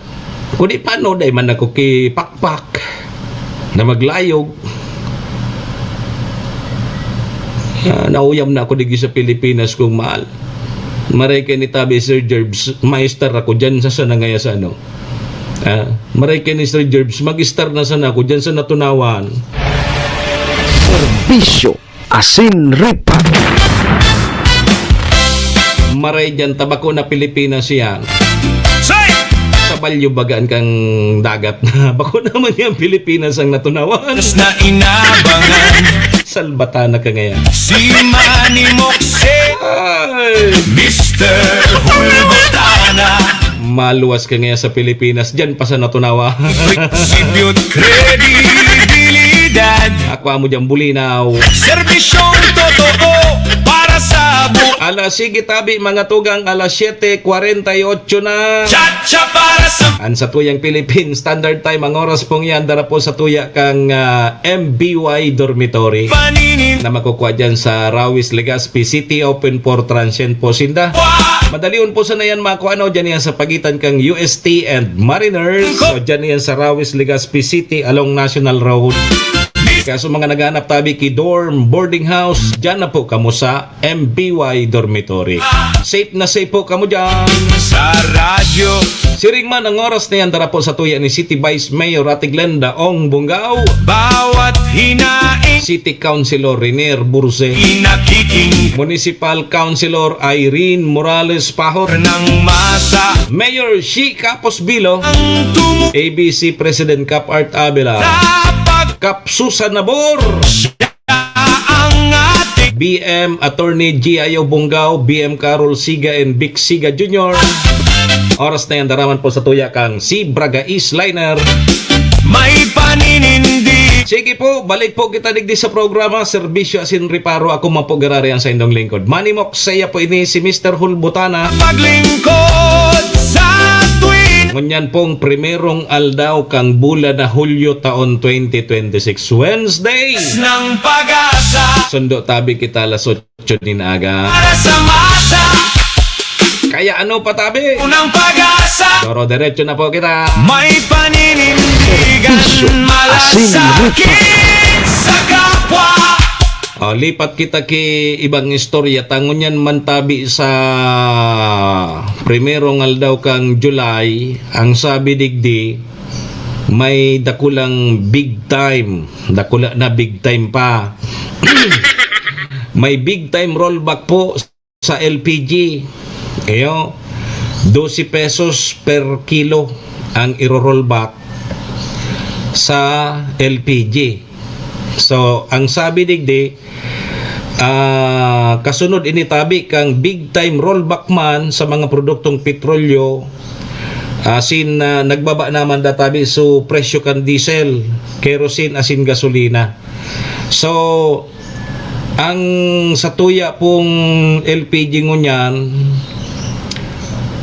kundi paano, dai man ako kipakpak na maglayog. Ah, nauyam na ako digdi sa Pilipinas, kong mahal. Maray kaini tabi, Sir Jerbs, maestar ako dyan sa, sa nangaya sa ano. Ah, maray kaini, Sir Jerbs, mag-star na sana ako dyan sa natunawan. Serbisyo asin ripa. Maray dyan, ta bako na Pilipinas yan. Sa balyo bagaan kang dagat na. Bako naman yan, Pilipinas ang natunawan. Na inabangan Salbatana ka ngayon. Si Manny Mokse Ay! Mister Hulbutana Maluwas ka ngayon sa Pilipinas. Dyan pa sa natunawa. Prinsipyo't kredibilidad Ako amo dyan, bulinaw. Serbisyong totoo para sa bu- Alas, sige tabi, mga tugang, alas siyete kwarenta y otso na. Chacha para sa An satuyang Philippine Standard Time, ang oras pong yan, dara po sa tuya kang ah, M B Y Dormitory paninin na makukuha dyan sa Rawis, Legazpi City. Open for transient po sinda. Madalion po sana yan makuha, ano, dyan yan sa pagitan kang U S T and Mariners. So, dyan yan sa Rawis, Legazpi City along National Road. Kaso mga naghahanap tabi ki dorm, boarding house, dyan na po kamo sa M B Y Dormitory. Safe na safe po kamo dyan. Sa radyo Siring man ang oras na yan, dara po sa tuya ni City Vice Mayor Ate Glenda Ong Bungao, Bawat hinaing City Councilor Renier Burse, Inakiking Municipal Councilor Irene Morales Pahor, Ng masa Mayor Shi Capos Bilo, Ang tumu A B C President Cap Art Abela, Kapag Cap Susan Nabor, ang ating B M Attorney G I O Bungao, B M Carol Siga and Vic Siga Junior. Oras na yan, daraman po sa tuya kang si Braga East Liner. May paninindi Sige po, balik po kita digdi sa programa, Serbisyo Asin Reparo. Ako man po, garari ang sa indong lingkod. Manimok, saya po ini si Mister Hulbutana. Paglingkod sa tuwin Ngunyan pong primerong aldaw kang bulan na Hulyo taon twenty twenty-six, Wednesday. Ng pag-asa Sundo tabi kita alas otso nin aga. Para sa masa Kaya ano pa tabi? Unang pag-asa Doro diretso na po kita. May paninindigan Serbisyo Asin Malasakit sa kapwa O, lipat kita ki ibang istorya. Tangon yan man tabi sa primerong aldaw kang July, ang sabi digdi, may dakulang big time. Dakula na, big time pa. May big time rollback po sa L P G. Iyo, dose pesos per kilo ang iro-rollback sa L P G. So, ang sabi digdi, ah, kasunod ini tabi kang big time rollback man sa mga produktong petrolyo, asin, ah, nagbaba naman da tabi so presyo kan diesel, kerosene, asin gasolina. So, ang sa tuya pong L P G ngunyan,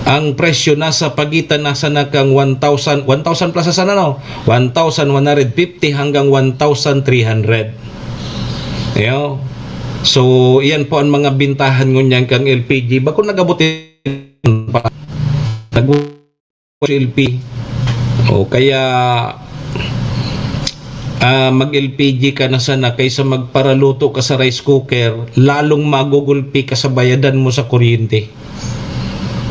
Ang presyo nasa pagitan na sana kang one thousand, one thousand plus sana, no? One thousand one hundred fifty hanggang one thousand three hundred. Iyo. So, iyan po ang mga bintahan ngunyan kang L P G. Bako nag-abot pa. Nag-, L P. O kaya, ah, mag-L P G ka na sana kaysa magparaluto ka sa rice cooker, lalong magugulpi ka sa bayadan mo sa kuryente.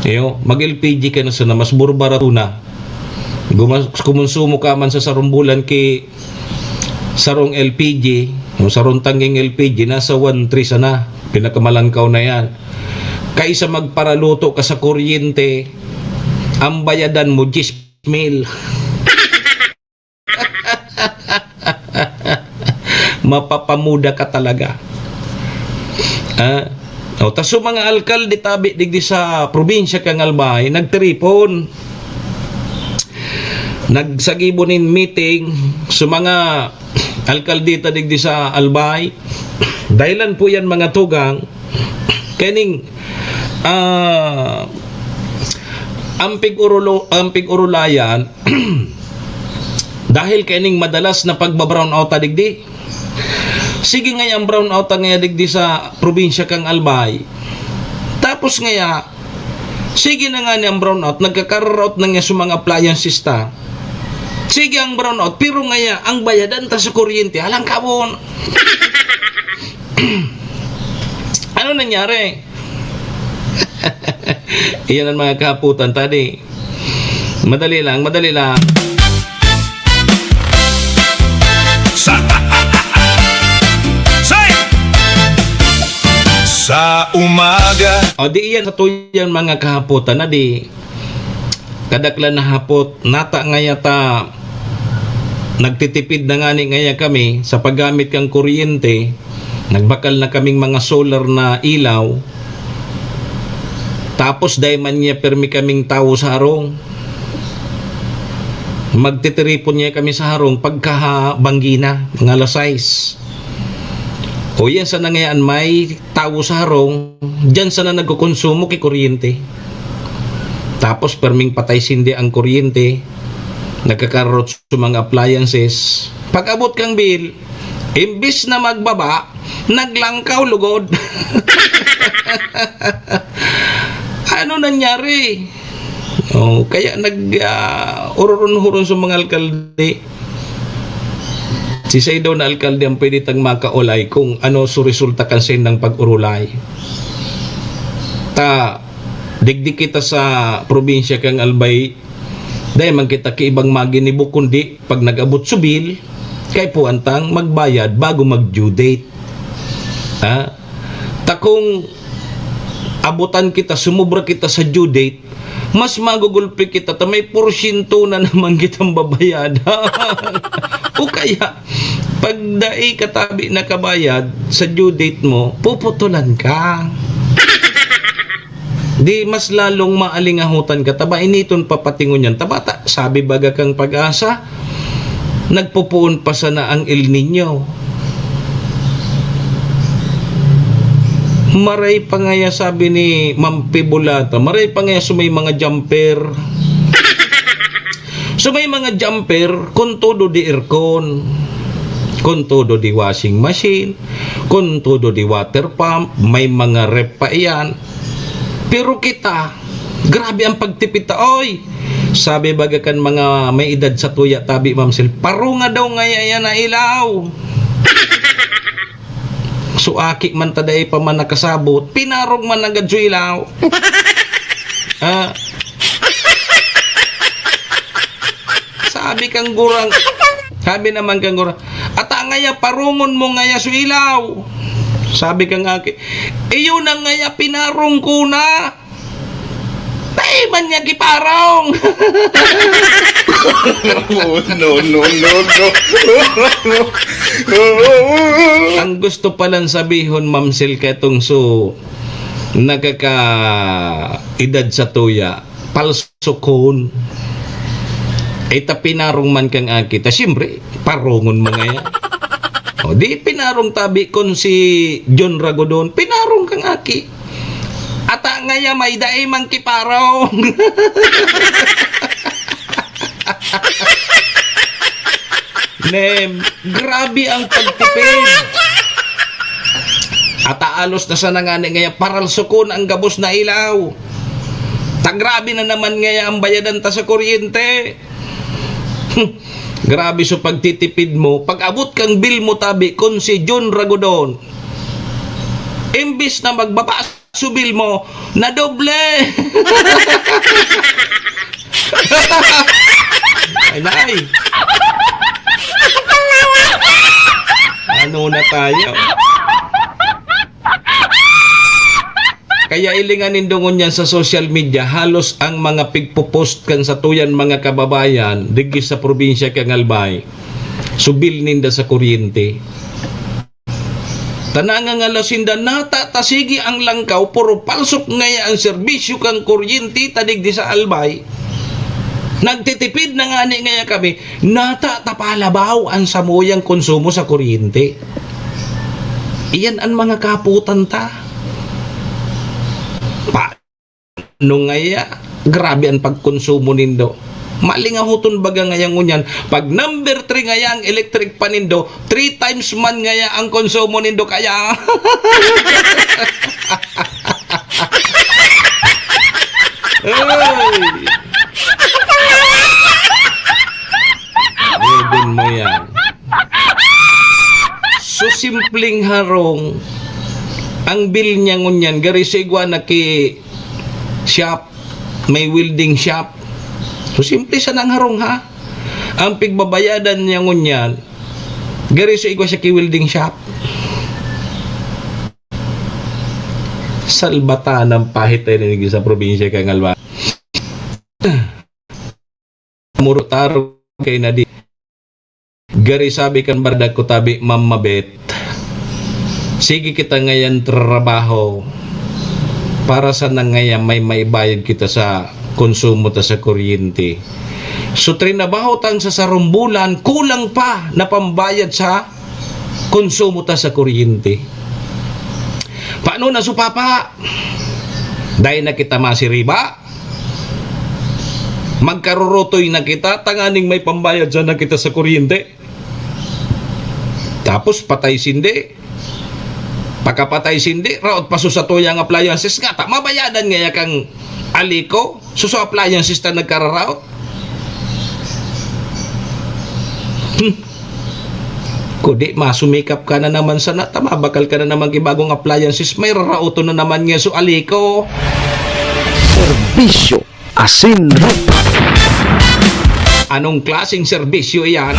Iyo, mag-L P G ka na sana, mas burbarato na. Gumas-, kumonsumo ka man sa sarong bulan ki sarong L P G, yung sarong tangging L P G, nasa one three sana. Pinakamalangkaw na yan. Kaysa magparaluto ka sa kuryente, ang bayadan mo, diyes mil. Mapapamuda ka talaga. Ah, o, ta so mga alkalde tabi digdi sa probinsya kang Albay, nagtiripon. Nagsagibo nin meeting sa mga alkalde ta digdi sa Albay. Dahilan po yan, mga tugang, kaning, ah, ang pig-urulo-, ang pig-urulayan, dahil kaning madalas na pagba-brownout ta digdi. Sige ngaya ang brownout ta ngaya digdi sa probinsya kang Albay. Tapos ngaya, sige na nga ni ang brownout, nagkakaraot na nga sa mga appliances ta. Sige ang brownout, pero ngaya, ang bayadan ta sa kuryente, alang kabon. Ano nangyari? Iyan ang mga kahaputan, tadi. Madali lang, madali lang. Sa, sa umaga. O, di iyan sa tuyang mga kahaputan na di. Kadaklan na hapot, nata ngaya ta, nagtitipid na ngani ngaya kami sa paggamit kang kuryente. Nagbakal na kaming mga solar na ilaw. Tapos dai man niya permi kaming tawo sa harong. Magtitiripon niya kami sa harong pagka banggi na, mga alas sais. O yan sana ngayaan may tawo sa harong, diyan sana nagkokonsumo ki kuryente. Tapos perming patay sindi ang kuryente, nagkakarot sa mga appliances. Pag-abot kang bill, imbis na magbaba, naglangkaw lugod. Ano nangyari? Oh, kaya nag, ah, ururon-huron sa mga alkalde. Si Saido na alkalde ang pwede tang makaulay kung ano so resulta kan saindang pag-urulay. Ta, digdi kita sa probinsya kang Albay, dai man kita ki ibang maginibo kundi pag nag-abot so bill, kay puwantang magbayad bago mag-due date. Ha? Ta kung abutan kita, sumobra kita sa due date, mas magugulpi kita ta may porsyento na naman kitang babayadan. O kaya, pag dai ka tabi nakabayad sa due date mo, puputulan ka. Di mas lalong maalingahutan ka, ta ba initon papatingon yan. Ta ba ta, sabi baga kang Pag-asa, nagpupuon pa sana ang El Niño. Maray pa ngaya, sabi ni Ma'am Pibulata, maray pa ngaya sa may mga jumper. Sa may mga jumper, kung todo di aircon, kung todo di washing machine, kung todo di water pump, may mga ref pa iyan. Pero kita, grabe ang pagtipid ta, oy! Sabi baga kan mga may edad sa tuya, tabi, Ma'am Sil, "Parunga daw ngaya yan na ilaw." So, aki man ta dai pa man nakasabot, pinarong man agad so ilaw. Ah. Sabi kang gurang, sabi naman kang gurang, "Ata ngaya, parungon mo ngaya so ilaw." Sabi kang aki, "Iyo na ngaya, pinarong ko na." Dai man niya giparong. Oh, no, no, no, no. Ang gusto palang sabihon, Ma'am Sil, ketong so, nakaka-edad sa tuya, palso kon. Ay, ta pinarong man kang aki. Ta, siyempre, parungon mo ngaya. O, di pinarong tabi kon si John Ragodon, pinarong kang aki. Ata ngaya may dai man ki parong. Nem, grabe ang pagtipid. Ata alos na sana ngani ngaya paralsokon ang gabos na ilaw. Ta grabe na naman ngaya ang bayadan ta sa kuryente. Grabe so pagtitipid mo. Pag-abot kang bill mo tabi, kun si Jun Ragodon, imbis na magbaba so bill mo, nadoble! Ay, nay! Ano na tayo? Kaya hilingan nindo ngunyan sa social media, halos ang mga pigpo-post kan satuyan mga kababayan digdi sa probinsya kan Albay, so bill ninda sa kuryente. Ta nangangalaw sinda, nata ta sige ang langkaw, puro palsok ngaya ang serbisyo kan kuryente ta digdi sa Albay. Nagtitipid na ngani ngaya kami, nata ta palabaw an samuyang konsumo sa kuryente. Iyan an mga kaputan ta. Pa-, no ngaya, grabe an pagkonsumo nindo. Malingahoton baga ngaya ngunyan, pag number three ngaya ang electric pa nindo, three times man ngaya ang konsumo nindo kaya. Ay! Gudon mo yan. So, simpleng harong, ang bill niya ngunyan, gari sa igwa na ki shop, may welding shop. So, simple sanang harong, ha? Ang pigbabayadan niya ngunyan, gari sa igwa siya ki welding shop. Salbatan ang pahit tayo sa probinsya kan Albay. Murutaro kay na di. Gari sabi kan barda ko tabi, Ma'am Mabet, sige kita ngayan trabaho para sa nangaya may maibayad kita sa konsumo ta sa kuryente. So, trinabaho tang sa sarong bulan, kulang pa na pambayad sa konsumo ta sa kuryente. Paano na so, Papa? Dai na kita masiriba? Magkarurutoy na kita, tanganing may pambayad sana kita sa kuryente. Tapos patay sindi. Pagkapatay sindi, raot pa so satuyang appliances nga, ta mabayadan ngaya kang Alico, so, so appliances ta nagkararaot. Hmm. Kudi, masumikap ka na naman sana, ta mabakal ka na naman ki bagong appliances, may raraoton na naman nga so Alico. Serbisyo asin rupa. Anong klaseng serbisyo iyan?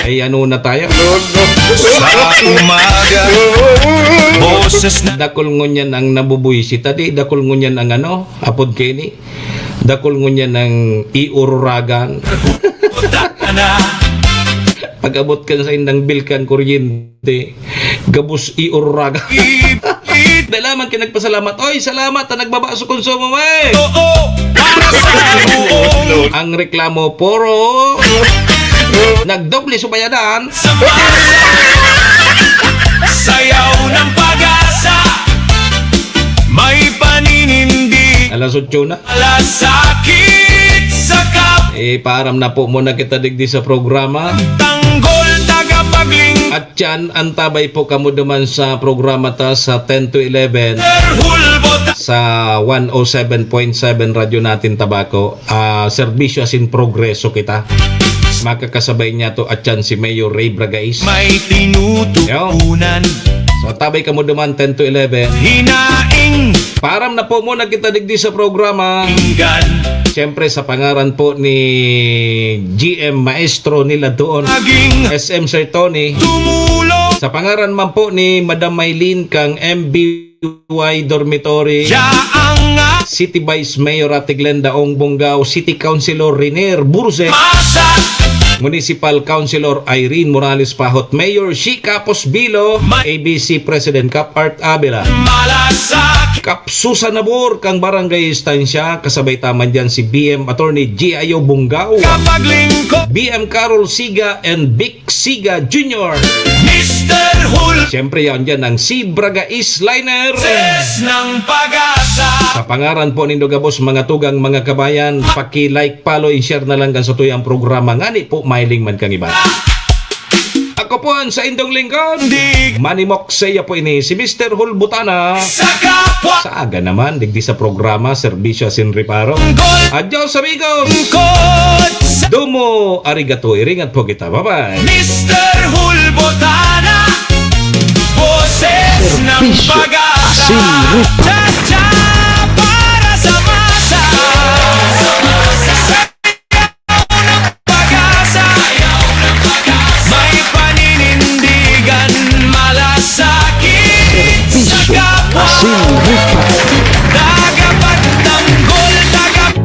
Ay, ano na tayo? Sa umaga, boses na. Dakul ngunyan ang nabubuwisit, adi, dakul ngunyan ang ano, apod kaini. Dakul ngunyan ang iururagan. Pag-abot kan saindang bill kan kuryente, gabos iururagan. Dai lamang ki nagpasalamat. Oy, salamat ta nagbaba so konsumo mo, eh. Oo, para sa buong Ang reklamo, puro nagdoble so bayadan. Sa masa, sayaw ng pag-asa, may paninindi. Alas otso na. Malasakit sa kap- Eh, paaram na po muna kita digdi sa programa. Tanggol, tagapaglingkod. At yan, antabay po kamo duman sa programa ta sa ten to eleven Sir Hulbot. Sa one oh seven point seven Radyo Natin Tabaco. Ah, serbisyo asin progreso kita. Makakasabay niya to at yan si Mayor Ray Bragais. May tinutukunan. Yo. So, tabay kamo duman, ten to eleven. Hinaing Paaram na po muna kita digdi sa programa. Pinggan. Siyempre, sa pangaran po ni G M Maestro nila doon, Naging S M Sir Tony. Tumulong. Sa pangaran man po ni Madam Maylene kang M B Y Dormitory. Siya ang nga- City Vice Mayor Ate Glenda Ong Bongao, City Councilor Renier Burse. Masa. Municipal Councilor Irene Morales Pahot, Mayor Shi Capos Bilo, Ma- A B C President Cap Art Abela. Malasakit. Kap Susan Nabor kang Barangay Estancia, kasabay ta man diyan si B M Attorney G I O Bungao. Kapaglingkod. B M Carol Siga and Vic Siga Junior. Mister Hul. Siyempre, yan dyan ang Sibraga Isliner. Ses ng Pag-asa. Sa pangaran po nindo gabos, mga tugang, mga kabayan, paki-like, follow, and share na lang kan satuyang programa. Ngani po, mahiling man kang iba. Ako po ang saindong lingkod. Manimok, saya po ini, si Mister Hulbutana. Sa kapwa. Sa aga naman, digdi sa programa, serbisyo asin reparo. Gol. Adios, amigos! Gol. Domo arigato, iringat po kita. Bye-bye. Mister Hulbutana, boses ng Serbisyo pag-asa. Asin reparo. Cha-cha para sa masa. Pag-asa, may paninindigan, malasakit sa Serbisyo kapwa. Asin reparo. Tagapagtanggol, tagap-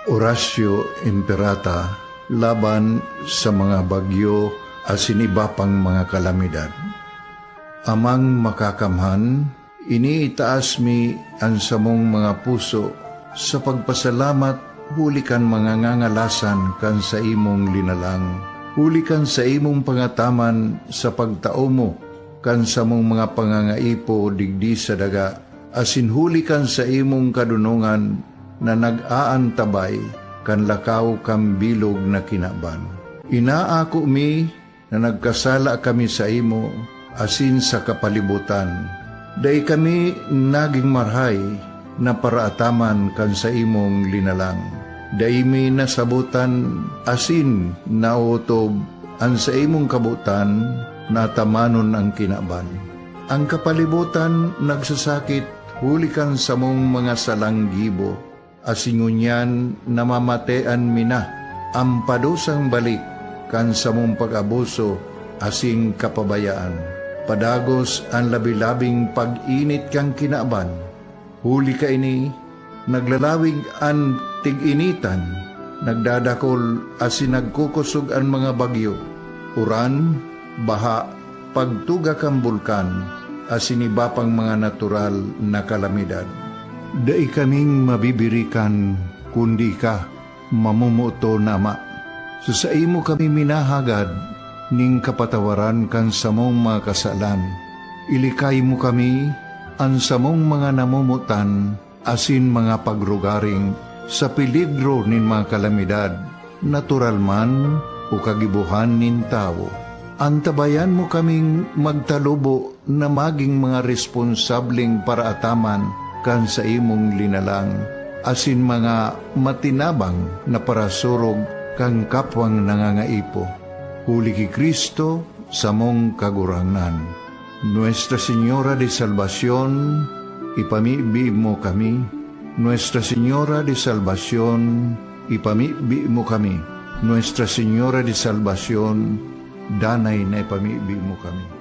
Oratio Imperata laban sa mga bagyo asin iba pang mga kalamidad. Amang Makakamhan, iniitaas mi an samong mga puso sa pagpasalamat huli kan mga ngangalasan kan saimong linalang, huli kan saimong pangataman sa pagtao mo kan samong mga pangangaipo digdi sa daga, asin huli kan saimong kadonongan na nag-aantabay kan lakaw kan bilog na kinaban. Inaako mi na nagkasala kami saimo asin sa kapalibotan. Dai kami nagin marahay na paraataman kan saimong linalang. Dai mi nasabotan asin naotob an saimong kabotan na atamanon an kinaban. An kapalibotan nagsasakit huli kan samong mga salang gibo, asin ngunyan namamatean mi na an padusang balik kan samong pag-abuso asin kapabayaan. Padagos an labi-labing pag-init kan kinaban. Huli kaini, naglalawig an tig-initan, nagdadakol asin nagkukosog an mga bagyo, uran, baha, pagtuga kan bulkan, asin iba pang mga natural na kalamidad. Dai kaming mabibirikan, kundi ika, mamomoton na Ama. Sa saimo kami minahagad nin kapatawaran kan samong mga kasalan. Ilikay mo kami, an samong mga namomotan, asin mga pagrugaring sa peligro nin mga kalamidad, natural man o kagibohan nin tawo. Antabayan mo kaming magtalubo na magin mga responsableng paraataman kan saimong linalang, asin mga matinabang na parasurog kan kapwang nangangaipo. Huli ki Cristo, samong Kagurangnan. Nuestra Señora de Salvacion, ipamibi mo kami. Nuestra Señora de Salvacion, ipamibi mo kami. Nuestra Señora de Salvacion, danay na ipamibi mo kami.